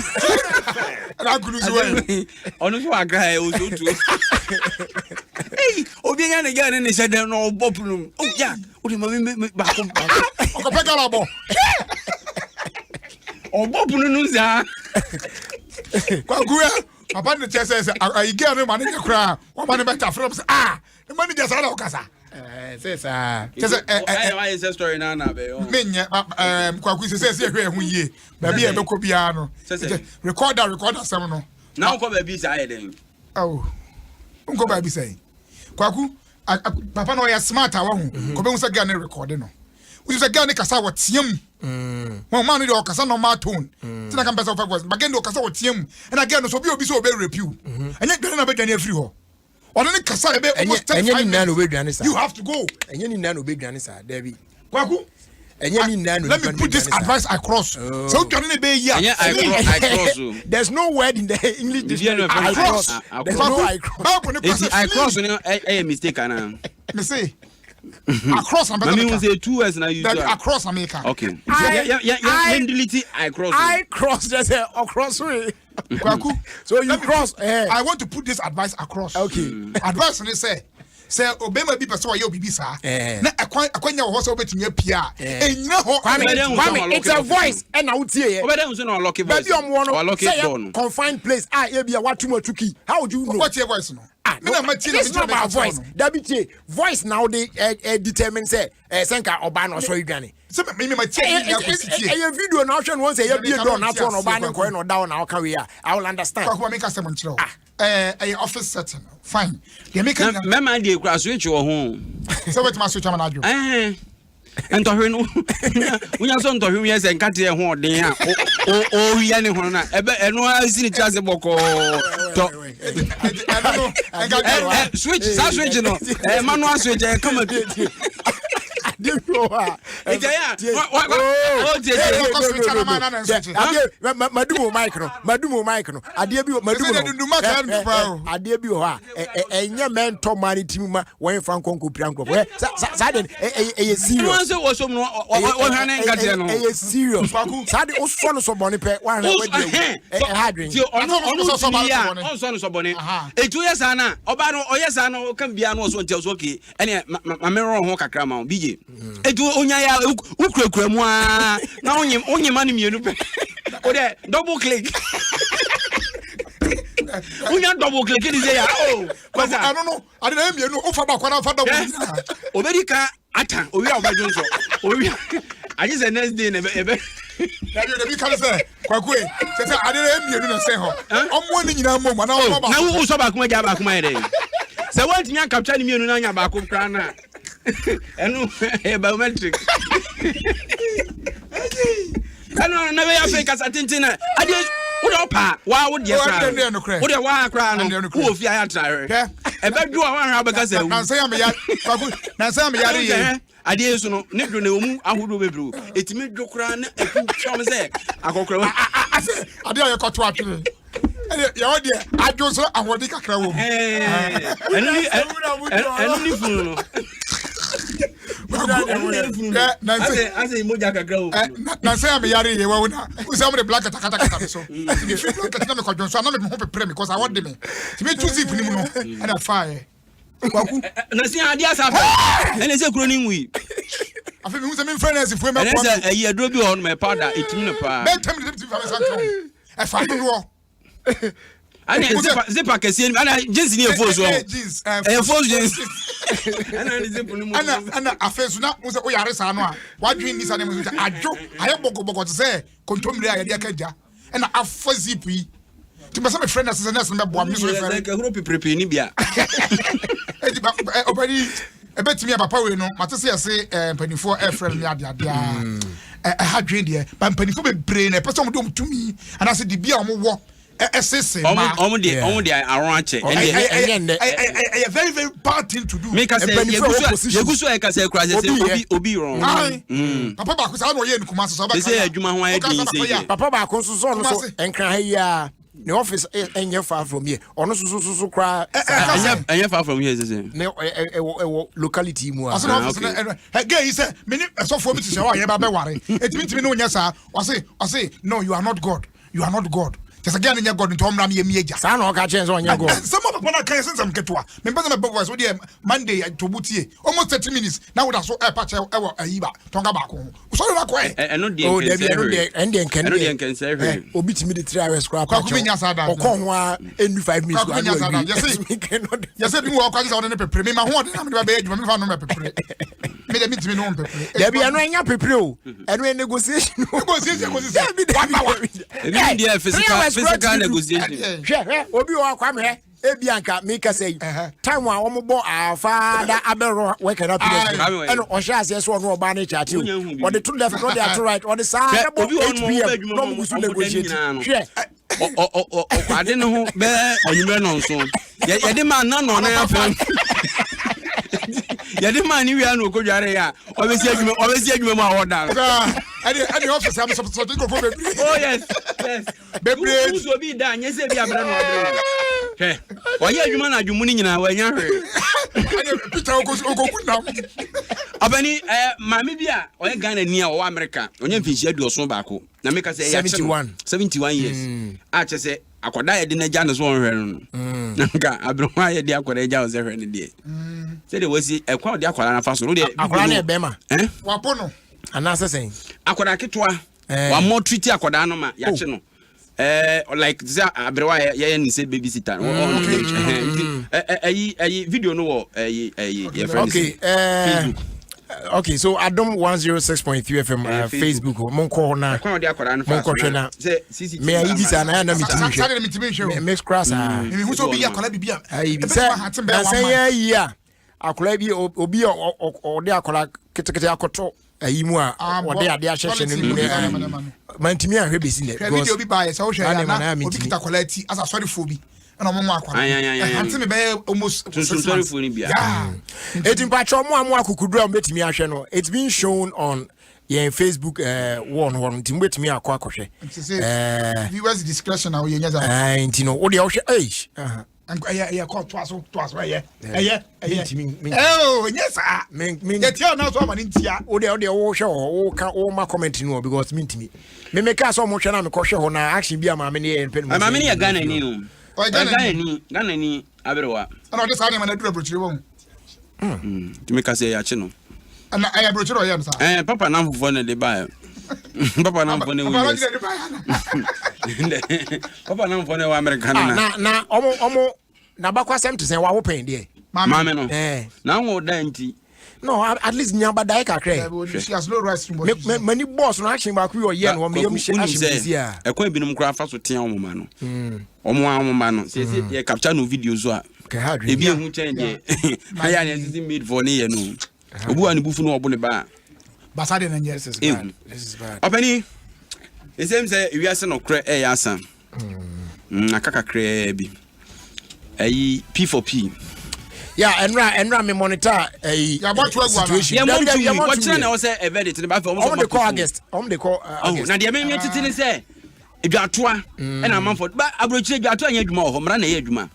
Ɛna ankulu nso wɔ yi. Ɔno nso wɔ Accra ɛ ɔsɛ otuo. Ei obi anya ne girl ne ne hyɛ dɛm na ɔbɔ pono mu. Oh ya o de ma mi mi baako baako. Ɔkɔpɛ gala bɔ. Ɔbɔ pono no saa. Kwaku yɛ papa ne kyɛ sɛ sɛ ayi girl no ma ne nyɛ koraa wɔma ne bɛta frɛ m sɛ ah ne ma ne gya saa na ɔkasa. Sɛ saa. Kyɛ sɛ ɛ ɛ ɛ sɛ story na na bɛyɛ. Menyɛ ɛɛ kwaku sɛ sɛ ɛsɛ ɛhwɛ ɛho yie baabi a ɛbɛkɔ biara no. Recorder recorder sɛm no. Na wokɔ baabi saa yɛ dɛn? Awo nkɔ baabi sɛn kwaku papa na ɔyɛ smart a wahu mhm. kɔbɛhu sɛ girl ne recorde no wosi sɛ girl ne kasa wɔteɛ mu mm. wɔn maa no deɛ ɔkasa normal tone mm. tina ka mpɛ sɛ ɔfɛ voice but girl deɛ ɔkasa wɔteɛ mu ɛna girl no so obi obi sɛ ɔbɛ rape you mhm. ɛnyɛ dwane na ɔbɛdwane afiri hɔ ɔno ne kasa ɛbɛ almost 35 minutes you have to go ɛnyɛ ne nyinaa na ɔbɛdwane saa dabi kwaku ɛnyɛ ne nyinaa na let me put this advice across oh. sɛ wodwane ne bɛyɛ yi a ɛnyɛ I cross o there's no word in the English dictionary I cross there's no I cross bible ne kɔ sɛ I cross no ɛyɛ mistake ana me say across na bɛka meka say two words na use that across na meka okay I I delete I cross I cross just say across way kwaku so you cross eh. I want to put this advice across okay advice ne say sɛ obɛma bi pɛ sɛ ɔyɛ obibi saa eh. na ɛkwan akwanya wɔ hɔ sɛ wobɛtumi apia a eh. ɛnyina hɔ kwame kwame it's a voice ɛna wotie yɛ baabi ɔmo wɔ no sɛ yɛ confined place a ebi a watum atu key how would you know wɔtie voice no ah no this is not about voice dabi tie voice na wode ɛ ɛ determine sɛ ɛ sɛ nka ɔbaa na ɔsɔre dwane sɛ mi mi ma tie mi nya kò si tie ɛyɛ video na ɔhwɛ no wɔn sɛ ɛyɛ bie dɔɔ na atoɔ na ɔbaa ne nkɔyɛ na ɔda hɔ na ɔka wei a i will understand. Kwaku ma mi ka sɛm nkyerɛ o. Ɛɛ ɛyɛ office setting fine. Deɛ mi ka nyina. Mɛma deɛ kura switch wɔ ho. Sɛ wobɛtumi aswitch ama no adwo. Ɛɛ ntɔhwe no wonya sɛ ntɔhwe mu yɛ sɛ nkateɛ ho ɔden a ɔwia ne ho no ɛbɛ ɛno ara si ne tiri ase bɔkɔɔ tɔ switch saa switch no ɛɛ manual switch ɛyɛ kama adeɛ bi wɔ hɔ a. Nti ɛyɛ a wa wa wa o tie tie. Adeɛ madum o mic no, madum o mic no. Adeɛ bi madum no. Adeɛ bi wɔ hɔ a ɛnyɛ mɛntɔ maa ne tirim ma wɔn fa nkɔ nkɔ pira nkurɔfoɔ. Saa de ɛyɛ serious. Wɔn sɛ wɔsɔ mu no wɔhwɛ ne nkateɛ no. Ɛyɛ serious. Saa de wosɔ no sɔ bɔne pɛ wɔahwɛ wɔadi awu. Ɛha adwene. Ti ɔno ɔno tumi yɛ a ɔnsɔ no sɔ bɔne. Etu yɛ saa na ɔbaa no ɔyɛ saa na ɔka biara no ɔsɔ nti ɔsɔ okay. Ɛneɛ ma ma merɔ ho kakra ma wo BJ. Eti onya ya wokurakura mu aa na wonye wonye ma no mmienu pɛ. O dɛ double click. Wonya double click ni sɛ ya oh. Kwasa. Ɛno no ade na mmienu wofa baako na wofa double nyinaa. Obedi ka ata owi a ɔbɛdwo nsɔ owi agye sɛ next day na ɛbɛ ɛbɛ. Dabi dabi ka sɛ kwaku e sɛ sɛ ade na mmienu na sɛn hɔ ɔmo ne nyinaa mmom anaa ɔmo baako. Na wo sɔ baako ma gya baako ma yɛ dɛ sɛ wɔntumi ankaptwa ne mmienu na anya baako koraa na ɛno ɛyɛ biometric ɛno na bɛyɛ afei kasa tenten na adeɛ wode ɔpa waa wo deɛ koraa no wode waa koraa no wowɔ fie ayɛ atra hwɛ ɛbɛdwo a woanhwɛ wobɛka sɛ awu nansɛ meyare yɛ adeɛ yi so no ne dwo na ɛwɔ mu ahodoɔ bebree o ɛtumi dwo koraa na ɛtwitwam sɛ akɔkora wa asɛ adeɛ a yɛkɔto atwene ɛdeɛ yɛwɔ deɛ adwo nso ahoɔden kakra wɔ mu ɛno ne funu no nansɛ a meyare yɛ wawo na wosɛ wode blanket akatakata me so mefiri blanket na mekɔdwo nso a na me ho peprɛ me kɔsa wɔde me nti metu zip no mu no ɛna faeɛ kwaku na si adeɛ asa afɛ ɛna sɛ kuro no nwui afei mehu sɛ memfrɛ nɛɛsefoɔ mɛboa ɛnɛ sɛ ɛyi aduro bi wɔ hɔ nom ɛ powder ɛtumi no paa bɛntɛm de tumi fa me sa nka ɛfa dodoɔ ɛna zipa zipa kɛseɛ ni ɛna jeans ni yɛ fo so ɛyɛ fo jeans ɛna ne zip no mu ɛna ɛna afei so na wo sɛ woyare saa no a wadwen ni saa ne mu sɛ adwo ayɛ bɔkɔbɔkɔ te sɛ kontommire a yɛde aka gya ɛna afa zip yi nti bɛ sɛ mefrɛ nɛse sɛ nɛse no bɛboa me so mefrɛ nkahuro piprepe ni bia ɛti ɔpani ɛbɛtumi a papa wei no mate sɛ yɛse mpanimfoɔ ɛfrɛ no ne adeadeɛ a ɛha dwen deɛ ba mpanimfoɔ bebree na ɛpɛ sɛ wɔde wɔn tumi anaasɛ dibia a wɔwɔ ɛsese ma ɔmo de ɔmo de aron akyɛ ɛnyɛ ɛyɛ very very bad thing to do. mi ka sɛ yegu so a yɛ ka sɛ ekura sɛ sɛ obi obi rɔn. Papa baako saa na ɔyɛ ne Kumasi sɛ ɔbɛka sɛ adwuma ho ayɛ den sɛ yɛ. Papa baako nso sɛ ɔno so nkran ha yi a ne office ɛnyɛ far from here ɔno nso so so koraa. Ɛnyɛ ɛnyɛ far from here sese. Ne ɛwɔ ɛwɔ locality mu a. Ɔsɛ na office no ɛɛ ɛ gay yi sɛ me ne ɛsɔfoɔ bi ti sɛ ɔyɛ ba bɛ ware etimi ntimi ne onyɛ saa ɔse ɔse no you are not God you are not God kyɛ sɛ gay no nyɛ God nti ɔmmra me yɛ mi agya. Saa na ɔka kyerɛ sɛ ɔnyɛ God. Nsɛm a papa no aka yɛ sɛ nsɛm ketewa mempɛ sɛ mɛbɔ voice wodeɛ Monday to bo tie almost 30 minutes na woda so ɛpa kyɛ ɛwɔ ayi ba tɔnka baako ho sɔre na kɔɛ. Ɛno deɛ Oh, dabi nkɛnsɛ ɛno hwee. deɛ ɛno deɛ nkɛn Ɛno deɛ nkɛnsɛ hwee. Obi tumi de 3 hours koraa pa Kwaku menya saa da. ɔkɔ ho a ɛndu 5 minutes Kwaku menya saa da. Yɛse yɛse bi mu wɔ ɔkɔ agye sɛ ɔde ne pepere mema ho ɔde na mede ba bɛyɛ adwuma mefa no mɛpepere me de mentumi ne wo mpepere. Dabi ɛno ɛnya pepere o ɛno yɛ negotiation o. Negotiation kɔsi sɛ Dabi dabi one hour. dabi. Ebi mu deɛ physical 3 hours koraa physical tumi du. negotiation. Hwɛ hwɛ obi wɔ hɔ Kwame hwɛ ebi anka meka sɛ yi time a wɔn bɔ afaada abɛrɔ wɛkɛ na pidɛ Aye. ɛna ɔhyɛ aseɛ sɛ ɔno ɔbaa ne kyaate o Wonya hu bi. ɔde to left na ɔde ato right ɔde saa Hwɛ, ɛbɔ obi wɔ hɔ 8 nom, ɔmo bɛ pm adwuma na mu, ɔmo gu so ɔmo da negotiate nyinaa no. hwɛ Ɔkwade ne ho bɛɛ anwummerɛ nɔnso yɛde maa na nɔnan afɛn yɛde maa ne wia na ɔkɔdware yɛ a ɔbɛsi adwuma ɔbɛsi adwuma mu a ɔda no. Ɛne ɛne office am sɔpɔtɔ nkurɔfoɔ bebree. Oh yes yes. Bebree. Wusu obi da nyɛ sɛ bi abrɛ no abrɛ no. Hwɛ ɔyɛ adwuma na adwumu no nyinaa wanya hwee. Ɛne Peter okoku nam. Ɔbɛni ɛɛ maame bi a ɔyɛ Ghana ni a ɔwɔ Amerika ɔnyɛ mfinhyia 71 na meka sɛ ɛyɛ akyɛ no 71. 71 years a kyɛ sɛ akwadaa yɛde n'agya no so ɔnhwɛ no no na nka aberewa a yɛde akwadaa agya wo sɛ hwɛ no deɛ sɛdeɛ wasi ɛkwan a ɔde akwadaa no afa so no deɛ akwadaa no yɛ bɛrima eh? Wapo no. Anaasɛ sɛn? Akwadaa ketewa Eh. wammɔ treat akwadaa no ma yɛakye no like sɛ aberewa a yɛyɛ ne sɛ baby sitter no nti ɛyi ɛyi video no wɔ ɛyi ɛyi yɛfrɛ no Okay, sɛ Facebook. Okay, so Adom 106.3 FM Facebook. Facebook monkɔ hɔ na ɛkwan a ɔde akwadaa no fa so monkɔhwɛ na sɛ CCTV me ayi bi saa na ɛyɛ na Saa metumi saa de metumi hwɛ nhwɛ o. me kora saa Mehu sɛ obi yɛ akwadaa biribi a ayi bi ɛbɛtumi sɛ ahate bɛyɛ na one sɛ month. yɛ ayi a akwadaa bi obi a ɔde akwadaa ketekete akɔtɔ ayi mu a Ah, ɔde adeɛ ahyehyɛ ne toilet mu mu, ne ne nneɛma no. mantumi ahwɛ bɛsi nɛ Hwɛ video bi baayɛ sɛ wohwɛ saa yɛ nneɛma na no a obi mentumi. kita akwadaa ti asa asɔrefoɔ bi ɛna ɔmo mo akwadaa. Ayi, ayi, ayi, ayi. Ɛhante me bɛyɛ almost Sunsun 6 months. sɔrefoɔ no bia. Yeah. Eti mpakyɛ ɔmo a mo akokoduro a mobɛtumi ahwɛ no, it's been shown on. Yɛn Facebook wall no hɔ no, nti mobɛtumi akɔ akɔhwɛ. Nti sɛ viewers discretion a woyɛ nyɛ saa. Nti no wodeɛ wohwɛ eish. Ɛyɛ ɛyɛ kɔ toa so toa so ɛyɛ ɛyɛ ɛyɛ ɛo nyɛ saa yɛtia ɔna so ama ne ntia. Wodeɛ wodeɛ wohwɛ wɔ hɔ woka woma comment no wɔ because mentumi me meka sɛ ɔmo hwɛ na mekɔhwɛ hɔ na action bi a maame ne yɛ mpɛ no. Maame ne yɛ Ghana ni o. Ɔyɛ Ghana ni Ghana ni aberewa. Ɛna ɔde saa nneɛma no aduru aburokyire wɔ ho. Tumi ka sɛ yɛakye no. Ɛna ɛyɛ aburokyire ɔyɛ no saa. Ɛɛ papa n'afofoɔ na de baeɛ. Papa n'afofoɔ na ɛwɔ US. Papa n'afofoɔ na ɛwɔ Amerika no na. Na na ɔmo ɔmo n'abakwasɛm te sɛ wawo pɛn deɛ. Maame no. Na anwo da nti. No, at least nya badae kakra. Hwɛ. Mani boss no action baako yi ɔyɛ no wɔn yam hyɛ ahyɛ mi sisi a. Ɛkwan ebinom koraa fa so tea wɔn ma no. Wɔn a wɔn ma no. Sɛ yɛsi yɛ capture no video so a. Ebi ehu kyɛn deɛ. Ayɛ a na yɛsisi made for ne yɛ no. Obi wa ne bufu no ɔbo ne ba a. Basa de na nyɛ. Ehu. Ɔpɛni. Esɛm sɛ ewiase no korɛ ɛyɛ asa. Aka kakraa bi. Ɛyi P for P. Yeah, ɛnura ɛnura mi monitor ɛyi situation. Yɛ mɔ ntu wi wɔkyerɛ na ɔsɛ ɛ verdict ne ba fɛ ɔmo sɔ ɔmo de kɔ August ɔmo de kɔ August. Na deɛ mi mi tete ne sɛ edwatoa ɛna amanfo ba aburokyire edwatoa nyɛ adwuma wɔ hɔ mmara na ɛyɛ adwuma.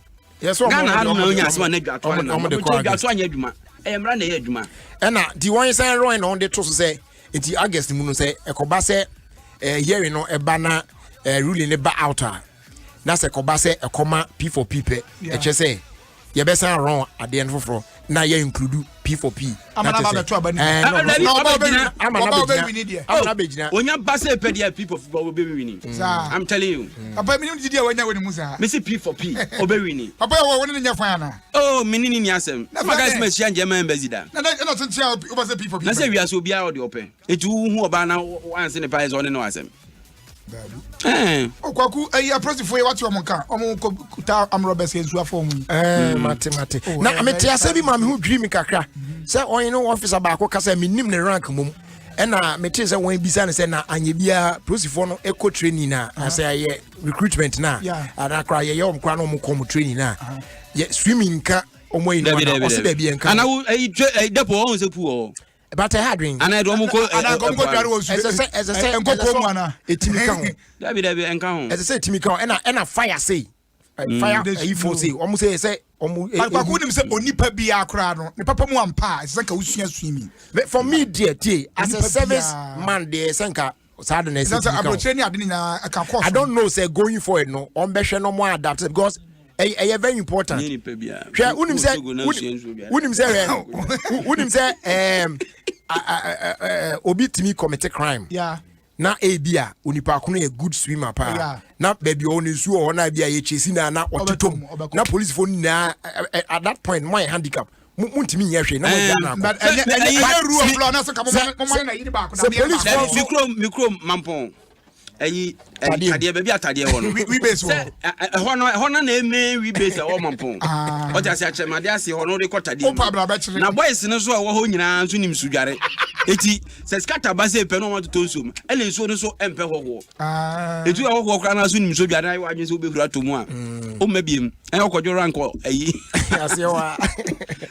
Ghana ha no na onya asɛm a na edwatoa na aburokyire edwatoa nyɛ adwuma ɛyɛ mmara na ɛyɛ adwuma. Ɛna di wɔn sɛ rɔin na wɔn de to so sɛ nti August mu no sɛ ɛkɔba sɛ ɛɛ hearing no ɛba na ɛɛ ruling no ba out a na sɛ kɔba sɛ ɛkɔma P for P pɛ ɛkyɛ sɛ yɛbɛsan rɔn adeɛ no foforɔ na yɛ include P for P. Amana ba bɛto aba ni. Amana bɛgyina. Amana bɛgyina. Onya ba sɛ pɛ deɛ P for P ɔbɛ wini. I'm telling you. Papa mi ni didi a wanya wɔ ne mu saa. Mesi P for P ɔbɛ wini. Papa yɛ wɔ wɔn ne nyɛ fan ana. Oh me ne ne ni asɛm. Na maka sɛ mahyia German embassy da. Na na na kyenkyen a wopɛ sɛ P for P. Na sɛ wiase obiara ɔde ɔpɛ. Eti wohu ɔbaa na wanse ne paa sɛ ɔne no asɛm. Daabi. Eh. Okwaku ayi apolisifoɔ yi wate wɔn nka wɔn kɔ ta amrɔbɛs yɛ nsuo afɔ wɔn yi. Ɛɛ mate mate. Oh, na mete asɛ bi ma me ho dwiri mi kakra sɛ ɔyɛ no officer baako kasa mi nim ne rank mom ɛna mete sɛ wɔn bisa ne sɛ na anyɛ biara polisifoɔ no ɛkɔ training na asɛ ɛyɛ recruitment na anaa koraa yɛyɛ wɔn koraa na wɔn kɔ wɔn training na yɛ swimming nka wɔn ayi no ana ɔsi dɛbi yɛn nka. Ana wo ɛyi twe ɛyi dɛpɔ ɔhun sɛ pu wɔ hɔ. But ɛha adwene. Ana ɛdi wɔn ko ɛ ɛ ɛkɔ dware wɔ nsu ɛsɛ sɛ ɛsɛ sɛ ɛnkɔ kɔn mu ana. Etimi ka ho. Dabi dabi ɛnka ho. Ɛsɛ sɛ etimi ka ho ɛna ɛna fire sei. Mm. Fire ɛyi fo sei wɔn sɛ ɛsɛ wɔn. Kwaku nim sɛ onipa biara koraa no ne papa mu ampa a ɛsɛ sɛ nka wosua swimming. For me deɛ tie as a service man deɛ ɛsɛ nka saa de na ɛsɛ tumi ka o aburokyire ne ade nyinaa ɛka kɔɔ I don't know sɛ going forward no wɔn bɛhwɛ no wɔn adapt because ɛyɛ ɛyɛ very important hwɛ wunim sɛ wunim sɛ hwɛ wunim sɛ ɛɛm obi tumi commit crime yeah. na ebi a onipa ko no yɛ good swimmer paa yeah. na baabi ɔwɔ ne nsuo wɔ hɔ na ebi a yɛkyɛ si na na ɔte tom na polisifoɔ nyinaa at that point mo ayɛ handicap muntumi nyɛ hwee na mo gya na akɔ. ɛnyɛ ɛnyɛ rule of law na sɛ ka mo mo ma na yiri baako na sɛ police fɔ nso. mikro mikro mampɔn ɛyi tadeɛ baabi atadeɛ wɔ no wi base wɔ ɛhɔ no ɛhɔ no na eme wi base ɛwɔ mampɔn ɔte ase akyerɛmade ase hɔ no de kɔ tadeɛ mu na boys no so a ɛwɔ hɔ nyinaa nso nim sudware eti sɛ skata ba sɛ pɛ na wɔn atotɔ nsuo mu ɛna nsuo no so ɛmpɛ hɔhoɔ Etu ahɔhoɔ koraa naa so nim so dwa na ayɛ wadwene sɛ wobɛhuru atɔ mu a womma biem ɛna wokɔdwo rank ayi aseɛ wa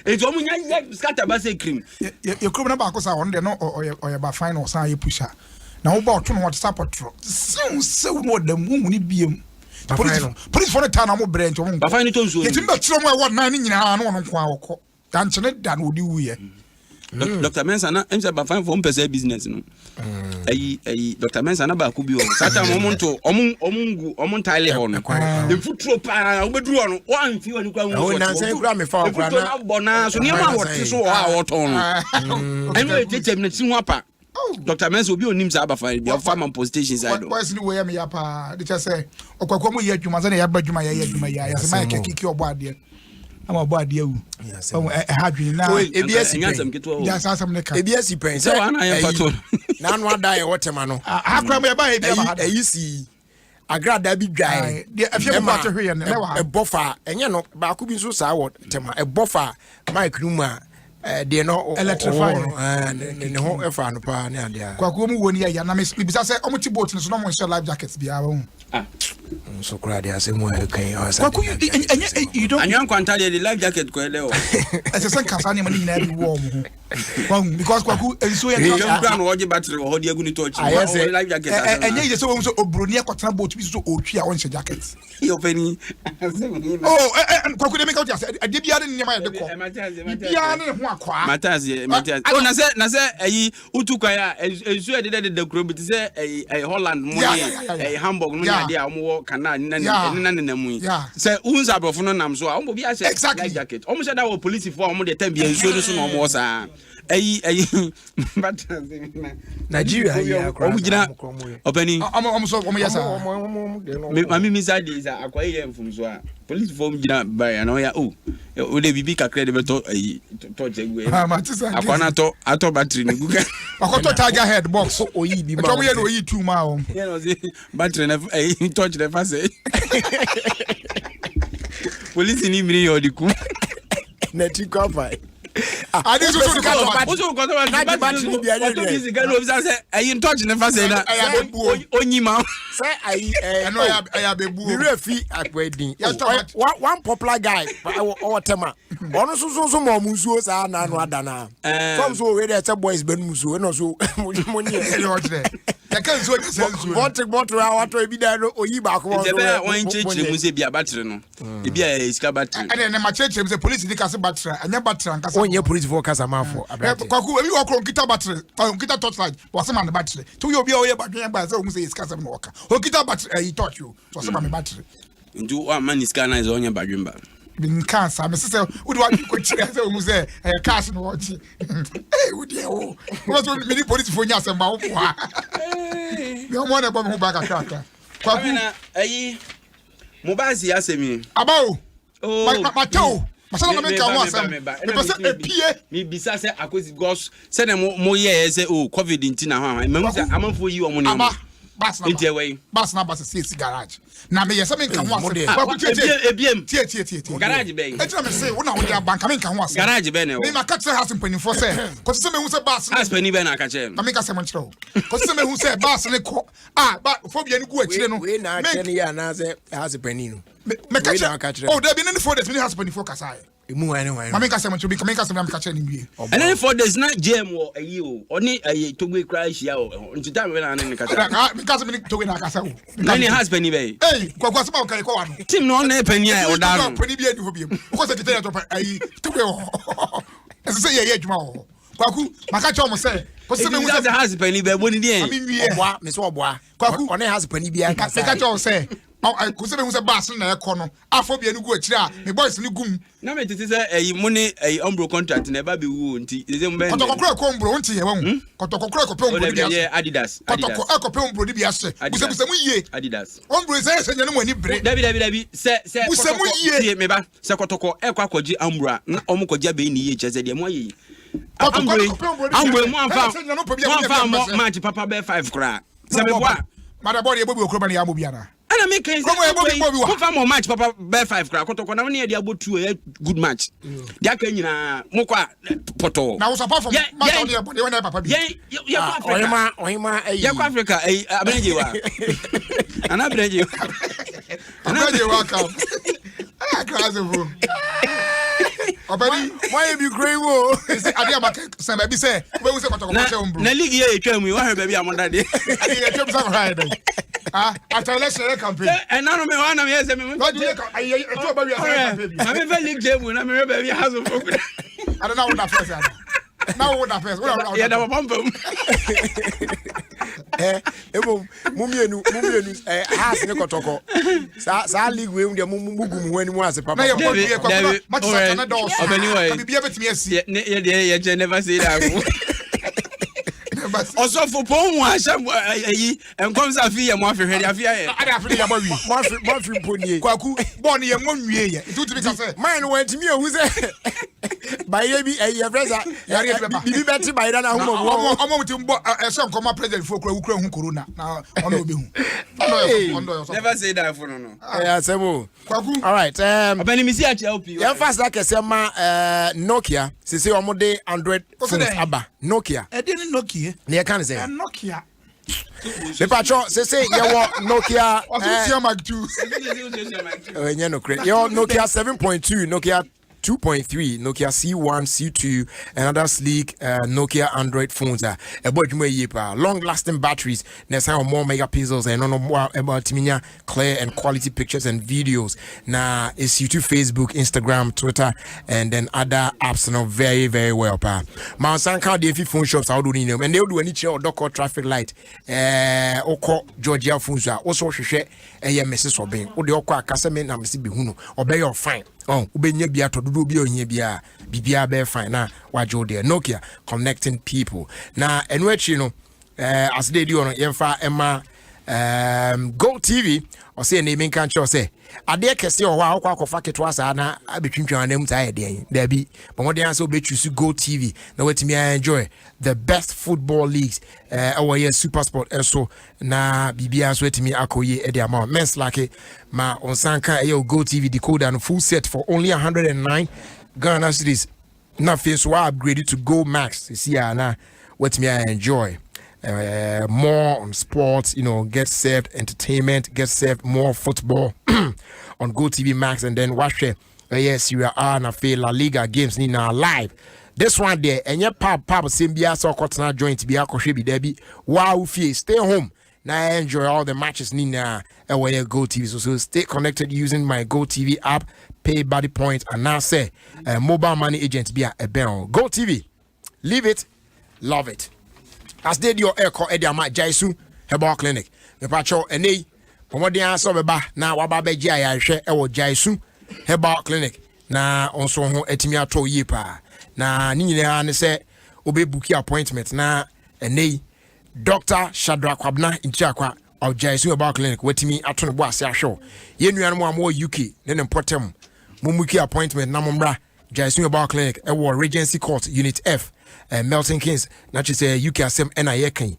eti wɔn nya yɛ scatter ba sɛ cream. Yɛ kurom na baako sa ɔno deɛ no ɔyɛ ɔyɛ ba fine na ɔsan yɛ pusher na wobɔ ɔto no ɔte sɛ apɔtorɔ sew sew na ɔda mu wohu ne biem polisi polisifoɔ no taa na ɔmo brɛ nti ɔmo nkɔ Bafan no tɔ nsuo no yɛtumi bɛkyerɛ ɔmo a ɛwɔ nan no nyinaa na ɔno nko ara ɔkɔ. Dankyene da na ɔde wuiɛ. Mm. Dr. Mensah na ɛm sɛ bafanfo ɔmpɛ sɛ business no. Mm. Ayi ayi Dr. Mensah na baako bi wɔ saa time ɔmo nto ɔmo ɔmo ngu ɔmo ntaile hɔ no. Mfuturo paa wobɛduru hɔ no wɔamfi wɔ ne kura ngu so. Nansa kura me fa ɔkura na. Mfuturo na bɔ naa so nneɛma a wɔte so wɔ hɔ a wɔtɔn no. Mm. Ɛno yɛ tete na ti ho apa. Dr. Mensah obi onim saa abafa bi ɔfa ma post station side. Boys ni wo yɛ me ya paa de kyɛ sɛ ɔkwakwa mu yɛ adwuma sɛ na yɛba adwuma yɛyɛ adwuma yɛ ayɛ sɛ mayɛ kɛkiki ɔbɔ adeɛ ama ɔbɔ adeɛ awu ɛha adwene na ebi asi pɛn gya saa asɛm ne ka ebi asi pɛn sɛ ɛyi n'ano ada yɛ wɔ tɛma no ha kora mo yɛba yɛ bi ama ha ɛyi si agradaa bi dwae ɛma ɛbɔ fa ɛnyɛ no baako bi nso saa wɔ tɛma ɛbɔ fa mic no mu a deɛ no electrify no ne ho ɛfa no paa ne adeɛ kwakuo mu wɔ ni yɛ ya na mebisa sɛ ɔmo te boat no so na ɔmo nhyɛ life jacket biara wɔn. Ah. Nso koraa de asɛm a ɛka yi ɔsa. Kwaku ɛnyɛ you don't. Anwea nkwanta deɛ de life jacket kɔ ɛdɛ wɔ. Ɛsɛ sɛ nka saa nneɛma no nyinaa bi wɔ ɔmo ho. Wahu because kwaku nsuo yɛ tra. Twɛm kura na ɔgye battery wɔ hɔ de agu ne torch. Ayɛ sɛ life jacket asɛm. Ɛnyɛ yɛ sɛ wɔn sɛ oburoni akɔtena boat bi so ɔretwi a ɔnhyɛ jacket. Yɛ ɔpɛni. Oh ɛ ɛ kwaku de mi ka ɔte ase ɛdeɛ biara ne nneɛma yɛ de kɔ. Biara ne ne ho akwaa. Mate aseɛ mate aseɛ. Oh na sɛ na sɛ ɛyi Wotu kwan a, nsu a ɛdedadeda kurom bi te sɛ ɛyi ɛyi Holland mu ne ɛyi Hamburg no ne adeɛ a wɔwɔ canal ne na nenam mu yi. Sɛ wohu sɛ aborɔfo no nam so a, wɔn bɔ bi ahyɛ life jacket. Wɔn hyɛ da wɔ polisifoɔ a wɔn deɛ tɛm bi nsuo no so na wɔn wɔ saa. Ɛyi ɛyi Nigeria yi akora wɔn gyina ɔpɛni. Wɔn so wɔn yɛ saa. Maame mi sa de sa akwa yi yɛ mfomso a polisifoɔ gyina barrier na wɔyɛ o. Oh. O de biribi kakra de bɛtɔ ayi torch agu ɛ. Ah, mate sɛ Akwa no atɔ atɔ battery no gu ka. Wakɔtɔ tiger head box. Oyi bi ma. Ɛtɔ mo yɛ na oyi tu ma wɔn. Yɛ na ɔse battery na ɛyi torch na ɛfa sɛ. Polisi ni miri yɛ ɔde kum. Na ti kɔ afa. Ade nso so kɔtɔ battery. Woso kɔtɔ battery. Battery ni bi ayɛ Ɔtɔ bi sika na obisa sɛ ɛyi torch na ɛfa sɛ na. Onyi ma. Sɛ ayi ɛɛ. Ɛno ɛyɛ abɛbuo. Mi wura fi akpa din. One popular guy ɔwɔ tɛma. Ɔno nso so so ma ɔmo nsuo saa na ano ada na. Fɔm so owe dɛ sɛ boys bɛ num nsuo ɛna so mo nyɛ. Ɛyɛ ɔkyerɛ. Yɛka nsuo nyɛ sɛ nsuo. Bɔtɔ bɔtɔ a watɔ ebi da no oyi baako wɔn so. Nti ɛbɛyɛ a wɔn nkyerɛkyerɛ mu sɛ bi a battery no. Ebi a ɛyɛ sika battery. Ɛna ɛnɛ ma kyerɛkyerɛ mu sɛ polisi ni kase battery ɛnyɛ battery ankasa. Wɔnyɛ polisifoɔ kasa maafo aberante. Kwaku ebi wɔ koro nkita battery nkita torchlight wɔsɛ ma ne battery. To yɛ obi a ɔyɛ badwene ba sɛ ohun sɛ yɛ sika sɛm na ɔka. Okita battery ɛyi torch o wɔsɛ ma me battery. Nti wamma ne sika na sɛ ɔnyɛ badwemba. Nka saa mese sɛ wode wadwe kɔkyerɛ sɛ ohu sɛ ɛyɛ cash na wɔgye. Ee wo deɛ wo. Wọ́n sọ mi ní polisifoɔ nyɛ asɛm ba wo boa. Ní ọmọ na ɛbɔ mi ho ba kakrakra. Kwaku. Ɛyi mo ba si asɛm yi. Aba o. Oh, ma ma o. Masana na menka ho asɛm. Mepɛ sɛ epie. Mebisa sɛ akosi because sɛdeɛ mo mo yɛɛ sɛ o oh, covid nti na ho ahwan. Mahu sɛ amanfoɔ yi wɔn nneɛma. Aba bus na ba. Nti ɛwɔ yi. Bus na ba sɛ si garage. Na meyɛ sɛ menka ho asɛm. Kwaku tie tie. Ebiem. Tie tie tie tie. Garage bɛn. Eti na me se wo na wo de aba nka menka ho asɛm. Garage bɛn na ɛwɔ. Me ma ka kyerɛ house mpanyinfoɔ sɛ kɔsi sɛ mehu sɛ bus. House panyin bɛn na aka kyerɛ no. Na menka sɛ mo nkyerɛ o. Kɔsi sɛ mehu sɛ bus ne kɔ a ba phobia no gu akyire no. Wei na akyerɛ no yɛ anaasɛ house panyin no. Meka kyerɛ oh dabi ne ne four days me ne house panyinfoɔ kasa yɛ. Emu hwan ne hwan. Maame nkasa mu nkyɛn mi nkasa mu na meka kyerɛ ne nwie. Ɛne ne four days na JM wɔ ɛyi o ɔne ɛyi Togbe kura ahyia o ɛhɔ nti time bɛ na ne ne kasa. Ɛna mi nkasa mi ne Togbe na akasa o. Na ne house panyin bɛ yi. Ee kwaku asɛm a ɔka yɛ kɔ wa no. Team no ɔne panyin a ɔda no. Panyin bi ɛni hɔ bi mu ɔkɔ sɛ kita yɛ tɔ ɛyi Togbe wɔ hɔ ɛsɛ sɛ yɛ yɛ adwuma wɔ hɔ kwaku maka kyerɛ ɔmo sɛ kɔsi sɛ mehu sɛ house panyin bɛ bɔ ne deɛ. Mami nwie. Ɔboa mɛ sɛ ɔboa. Kwaku ɔne house panyin bi akasa. Meka kyerɛ ɔmo sɛ kɔsi sɛ mehu sɛ baasi na ɛkɔ no afɔ bia no gu akyire a me boys no gum. Na me tete sɛ ɛyi mo ne ɛyi ɔmbro contract na ɛba bɛ wu o nti sese mo bɛ. Kɔtɔkɔ kura ɛkɔ ɔmbro nti yɛ wɔn hmm? Kɔtɔkɔ kura ɛkɔpɛ ɔmbro ni bi ahyɛ. Adidas Kɔtɔkɔ ɛkɔpɛ ɔmbro ni bi ahyɛ. Busabusa mu yie. Adidas. Ɔmbro sɛ ɛsɛ nyɛ no mo ani bere. Dabi dabi dabi sɛ sɛ busa mu yie. Tie me ba sɛ kɔtɔkɔ ɛkɔ akɔgye ɔmbro a na ɔmo kɔgye abɛyi ne yie kyɛ sɛ deɛ mo ayɛ yi. Kɔtɔkɔ ɛkɔpɛ ɔmbro ni bi ahyɛ. Ɔmbro mo anfa mo anfa mo match papa bɛɛ five koraa. Sɛ me boa. Mada bɔɔl yɛ bɔ bi wɔ kurom na yɛ amɔ bi ana. Ɛna mi kan sɛ ɔmo yi mo fa mo match papa bɛɛ five kora kɔtɔkɔ na mo ne yɛ de abɔ two ɛyɛ good match deɛ aka nyinaa mo kɔ a pɔtɔɔ. Na wosɔ apart from match a ɔde yɛ bɔ deɛ wɔn yɛ papa bi. Yɛn yɛ kɔ Africa ɔhema ɔhema ɛyi yɛ kɔ Africa ɛyi abiranje wa ana abiranje wa. Abiranje wa kam ɛyɛ akra ase fo. Ɔbɛni. Wọ́n yẹ bi kuro yi wo. Ɛsɛ adeɛ a ma sɛn baabi sɛ wobɛhu sɛ kɔtɔkɔkɔ hyɛ wɔn bro. Na league yɛ etwa mu yi wahwɛ baabi a mo da deɛ. Ɛdi yɛ twɛ mu sɛ kɔhwɛ ayɛ dɛ. Ah, after election yɛ campaign. Ɛna no mi wa na mi yɛ sɛ mi. Lọ́jọ́ yɛ ayi ɛtu ɔba wi asɛ campaign bi. Maame fɛ league table na mi hwɛ baabi a haso fo kura. Ada na wo da first ada. Na wo da first. Yɛ da papa mpam. Ɛ emom mo mmienu mo mmienu ɛ house ne kɔtɔkɔ saa saa league wei mu deɛ mo mo gu mo ho anim ase papa. Na yɛ bɔ dua kɔkɔ na match sata na dɔɔso. Ɔbɛni wɔ yi. Ka biribiara bɛtumi asi. Yɛ deɛ yɛ kyɛ never say that. Ɔsɔfo pɔn mu ahyɛ ayi nkɔm sɛ afi yɛ mo afi hwɛ de afi ayɛ. Ade afi de yɛ bɔ wie. Mo afi mo afi mpo nie. Kwaku bɔɔl no yɛ mo nwie yɛ nti wotumi ka sɛ. Mine no wɔntumi ehu sɛ bayerɛ bi ɛyɛ fɛ sa bibi bɛte bayerɛ na ahoma mu. Ɔmo ɔmo ti bɔ ɛsɛ nkɔmɔ president fo kura wukura hu corona na ɔno obi hu. Never say that for no no. Ɛyɛ asɛm o. Kwaku. All right. Ɔbɛni mi si akyɛ LP. Yɛn fa aseda kɛseɛ ma Nokia sese wɔn de Android phones aba Nokia. Ɛdeɛ ne Nokia. Ne yɛ ka ne sɛ. Nokia. Mepatwɔ sese yɛwɔ Nokia. Ɛnyɛ nokorɛ. Yɛwɔ Nokia 7.2, Nokia 2.3, Nokia C1, C2 and other sleek Nokia Android phones a ɛbɔ adwuma yie paa. Long lasting batteries na ɛsan wɔ more megapixels, ɛno no ɛma tumi nya clear and quality pictures and videos, na ɛsi to Facebook, Instagram, Twitter and then other apps no very very well paa. Ma nsan ka deɛ fi phone shops ahodoɔ no nyinaa mu. Ɛnna wode w'ani kyerɛ Ɔdɔkɔ traffic light, wokɔ Georgia Phones a, wosɛ wohwehwɛ ɛyɛ Mrs Ɔben. Wode ɔkɔ a, kasɛ me na mese bɛhu no, ɔbɛyɛ ɔfine. Oh, wobɛnya bi atɔ dodoɔ bi a ohia biara, biribiara bɛyɛ fine na wagye wo deɛ. Nokia, connecting people. Na ɛno akyiri no, asede edi hɔ no, yɛmfa ɛma Gold TV. Ɔsɛ ɛna emi nka nkyerɛw sɛ adeɛ kɛseɛ wɔ hɔ a wokɔ akɔfa ketewa saa na abɛtwintwan anam saa yɛ deɛn? Daabi, bɔ mmɔden sɛ wobɛtwi Gold TV na watumi enjoy the best football leagues ɛwɔ yɛ Super Sport ɛso, na biribiara nso atumi akɔ yie ɛde ama wo. Mɛnslake ma ɔnsan ka ɛyɛ Gold TV decoder no full set for only 109 Ghana cedis, na afei nso wa upgrade to Go Max sisi a na watumi enjoy more on sports, get served entertainment, get served more football on Go TV Max, and then wahwɛ ɛyɛ Serie A na afei La Liga games ni na live. This one there, ɛnyɛ pub pub sɛm biara sɛ ɔkɔtena joint bi akɔhwɛ bi. Daabi, wow, fie, stay home na enjoy all the matches ni na ɛwɔ yɛ Go TV so. So stay connected using my Go TV app, pay body point anaasɛ mobile money agent bi a ɛbɛn. Go TV, leave it, love it. As they do ɛkɔ ɛde ama Jaisu Herbal Clinic. Mepakyɛw, ɛnɛ yi wɔmɔden asɛ ɔbɛba na waba abɛgye ayarehwɛ ɛwɔ Jaisu Herbal Clinic na nso ho atumi atɔ yie paa. Na ne nyinaa ne sɛ wobɛbook appointment, na ɛnɛ yi Dr Shadrach Kwabena Ntiakwa of Jaisu Herbal Clinic watumi ato ne bo ase ahwɛ wo. Yɛn nuanom a mowɔ UK ne ne mpɔtam, mombook appointment na mommra Jaisu Herbal Clinic ɛwɔ Regency Court, Unit F, Milton Keynes. Na kyerɛ sɛ UK asɛm ɛna yɛka yi.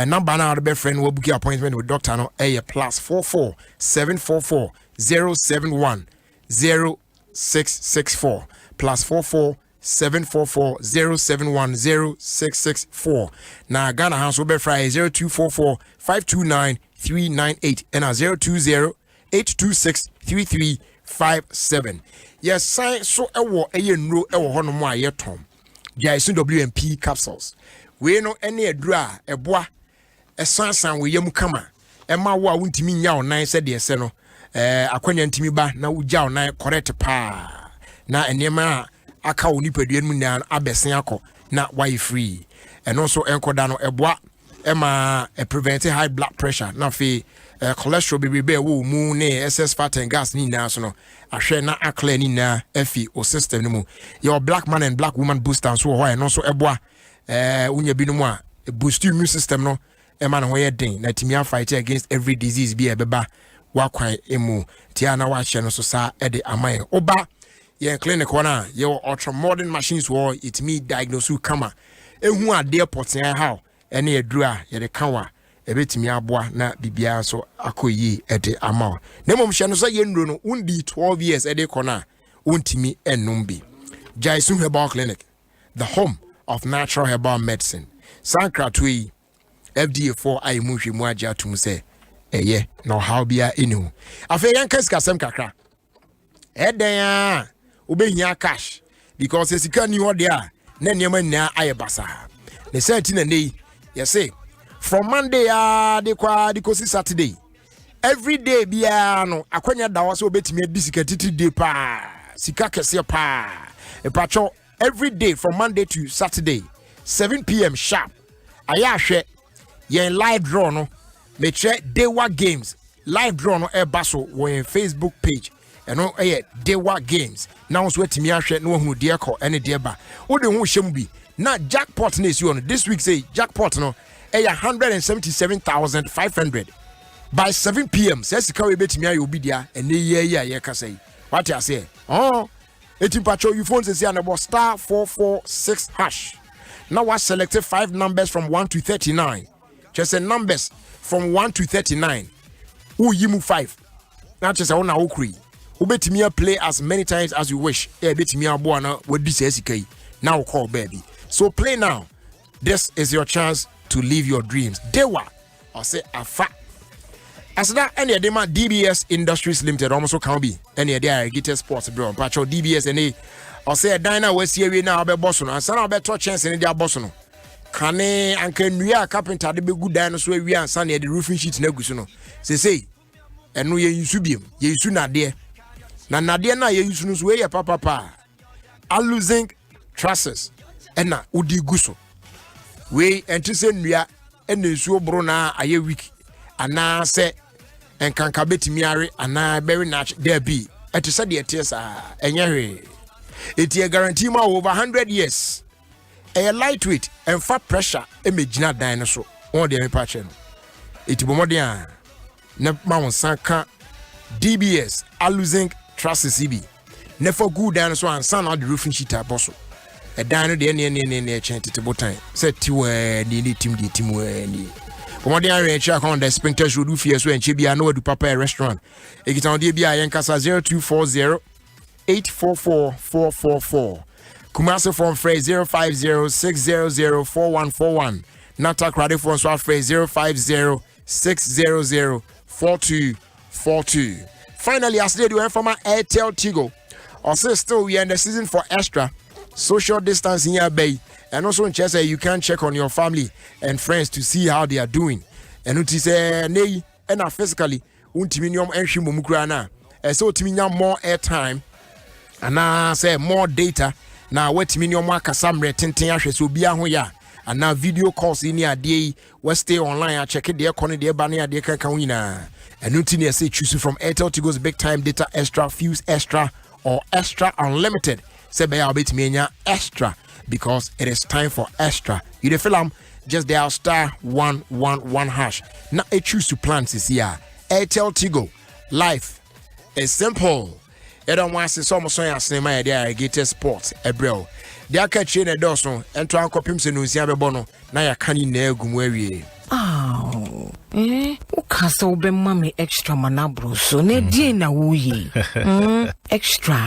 Number no a wɔde bɛfrɛ no wabook appointment with doctor no ɛyɛ +44 744 071 0664, +44 744 071 0664. Na Ghana ha nso wobɛfrɛ yɛ 0244 529 398 ɛna 020 826 3357. Yɛsan so ɛwɔ ɛyɛ nnuro ɛwɔ hɔnom a yɛtɔn Gyaeso WMP capsules. Wei no ɛne aduro a ɛboa ɛsansan wɔ yam kama, ɛma wo a wontumi nya wo nan sɛdeɛ ɛsɛ no, akwanya ntumi ba na wogya wo nan correct paa, na nneɛma a aka wo nipadua no mu nyinaa abɛsen akɔ na wayɛ free. Ɛno nso ɛnkɔda no ɛboa ɛma ɛprevent high blood pressure, na afei cholesterol bebrebe a ɛwɔ wo mu ne excess fat and gas ne nyinaa so no, ahwɛ na aclear ne nyinaa afi wo system no mu. Yɛwɔ Black Man and Black Woman booster nso wɔ hɔ a ɛno nso ɛboa wonya binom a boost immune system no, ɛma ne ho yɛ den na tumi afight against every disease bi a ɛbɛba wakwan mu. Tia na wahyɛ no so saa ɛde ama yɛn. Woba yɛn clinic hɔ no a, yɛwɔ ultra modern machines wɔ, yɛtumi diagnose kama, ehu adeɛ pɔtee haw ɛne aduru a yɛde ka wa ɛbɛtumi aboa na biribiara nso akɔ yie ɛde ama wo. Na mmom hyɛ no sɛ yɛn nnuro no, wondi 12 years ɛde kɔ no a, wontumi ɛnnom bi. Jaisu Herbal Clinic, the home of natural herbal medicine. Saa nkratoɔ yi, FDA foɔ ayɛ mu nhwɛmu agye atom sɛ ɛyɛ na ɔhaw biara ɛni ho. Afei yɛnka sikasɛm kakra. Ɛdɛn a wobɛhia cash, because sika ni hɔ deɛ a, na nneɛma nyinaa ayɛ basaa. Ne sɛ ti na ne yi yɛse from Monday a de kɔ a de kɔsi Saturday, every day biara no, akwanya da hɔ sɛ wobɛtumi adi sika titiri day paa, sika kɛseɛ paa. Mpatwɔ, every day from Monday to Saturday, 7 p.m. sharp, ayɛ ahwɛ yɛn live draw no. Mekyerɛ Dewa Games live draw no ɛba so wɔ yɛn Facebook page. Ɛno ɛyɛ Dewa Games, na nso atumi ahwɛ na wahunu deɛ kɔ ɛne deɛ ba. Wode ho hyɛ mu bi na jackpot no esi hɔ no this week say jackpot no ɛyɛ 177,500 by 7 p.m. Sɛ sika wo ebetumi ayɛ obi dea ɛnɛ yie yi a yɛkasa yi, wate aseɛ? Ɔn eti mpatwɛ you phone sisi a na bɔ *446# na wa select five numbers from 1 to 39. Kyerɛ sɛ numbers from 1 to 39, woyi mu five na kyerɛ sɛ wo na wokuro yi, wobɛtumi a as many times as you wish. Ɛ ɛbɛtumi aboa na wadi saa sika yi na wokɔɔ baabi. So play now, this is your chance to live your dreams. Dewa. Ɔse afa aseda ɛne ɛde ma DBS Industries Limited. Ɔmo so kan bi ɛne ɛde Irrigated Sports brɛ. Mpakyɛw, DBS ɛne ɔsɛ ɛdan no a wasi awie no a wabɛbɔ so no, ansa na wabɛtɔ kyɛnse no de abɔ so no, kane anka nnua a carpenter de bɛgu dan no so awie ansa na yɛde roofing sheet no agu so no, sesei ɛno yɛnyisu biom, yɛyisu nadeɛ. Na nadeɛ no a yɛyisu no nso, wei yɛ papapa a aluzinc trusses ɛna wode gu so. Wei ɛnte sɛ nnua ɛna nsuo boro na ayɛ weak anaasɛ nkanka bɛtumi are anaa bɛwe n'akyi. Daabi, ɛte sɛ deɛ ɛteɛ saa, ɛnyɛ hwee. Eti ɛ guarantee ma over 100 years. Ɛyɛ lightweight, ɛnfa pressure ɛmɛgyina dan no so. Wɔn deɛ mepa kyerɛ no, eti bɔ mmɔden a na ma wɔn nsa ka DBS aluzinc trusses yi bi na fa gu dan no so ansa na ɔde roofing sheet abɔ so. Ɛdan no deɛ, neɛ neɛ neɛ neɛ kyɛn tete botan sɛ tiwaa nie ne tim deɛ tim waa nie. Bɔmmɔden ahwɛ akyiri akɔn da Spintex Road, wofie so ɛnkyɛ biara na wadu Papa Restaurant. Ɛkitahodeɛ bi a yɛnkasa 0240 844 444. Kumase phone frɛ 050 600 4141 na Takoradefoɔ nso afrɛ 050 600 4242. Finally, as they do from Airtel Tigo, also still we are in the season for extra social distancing here bay, and also in sɛ you can check on your family and friends to see how they are doing. And it is a nay and physically wontumi ne ɔm ɛnhwe mmom koraa no a, ɛsɛ wotumi nya more airtime anaasɛ more data na watumi ne ɔmo akasa mmerɛ tenten ahwɛ sɛ obiara ho yɛ a, anaa video calls yi ne adeɛ yi, stay online akyɛke deɛ ɛkɔ ne deɛ ɛba ne adeɛ kankan ho nyinaa. Ɛno nti ne ɛsɛ choose from Airtel Tigo's Big Time Data Extra, Fuse Extra or Extra Unlimited sɛ bɛyɛ a wobɛtumi anya extra, because it is time for extra. You dey feel am? Just dial *111# na choose to plan sisi a. Airtel Tigo, life is simple. Yɛdɛ ɔmo ase sɛ ɔmo sɔn yɛ asene ma yɛde Irrigated Sport ɛbrɛ o. Deɛ aka akyire na ɛdɔɔso. Ɛnto ankɔpem sɛ nonsia bɛbɔ no na yɛaka ne nyinaa agu mu awie. Aw, eh, woka sɛ wobɛma me extra ma no aboro so na ɛdeɛn na woyɛ extra?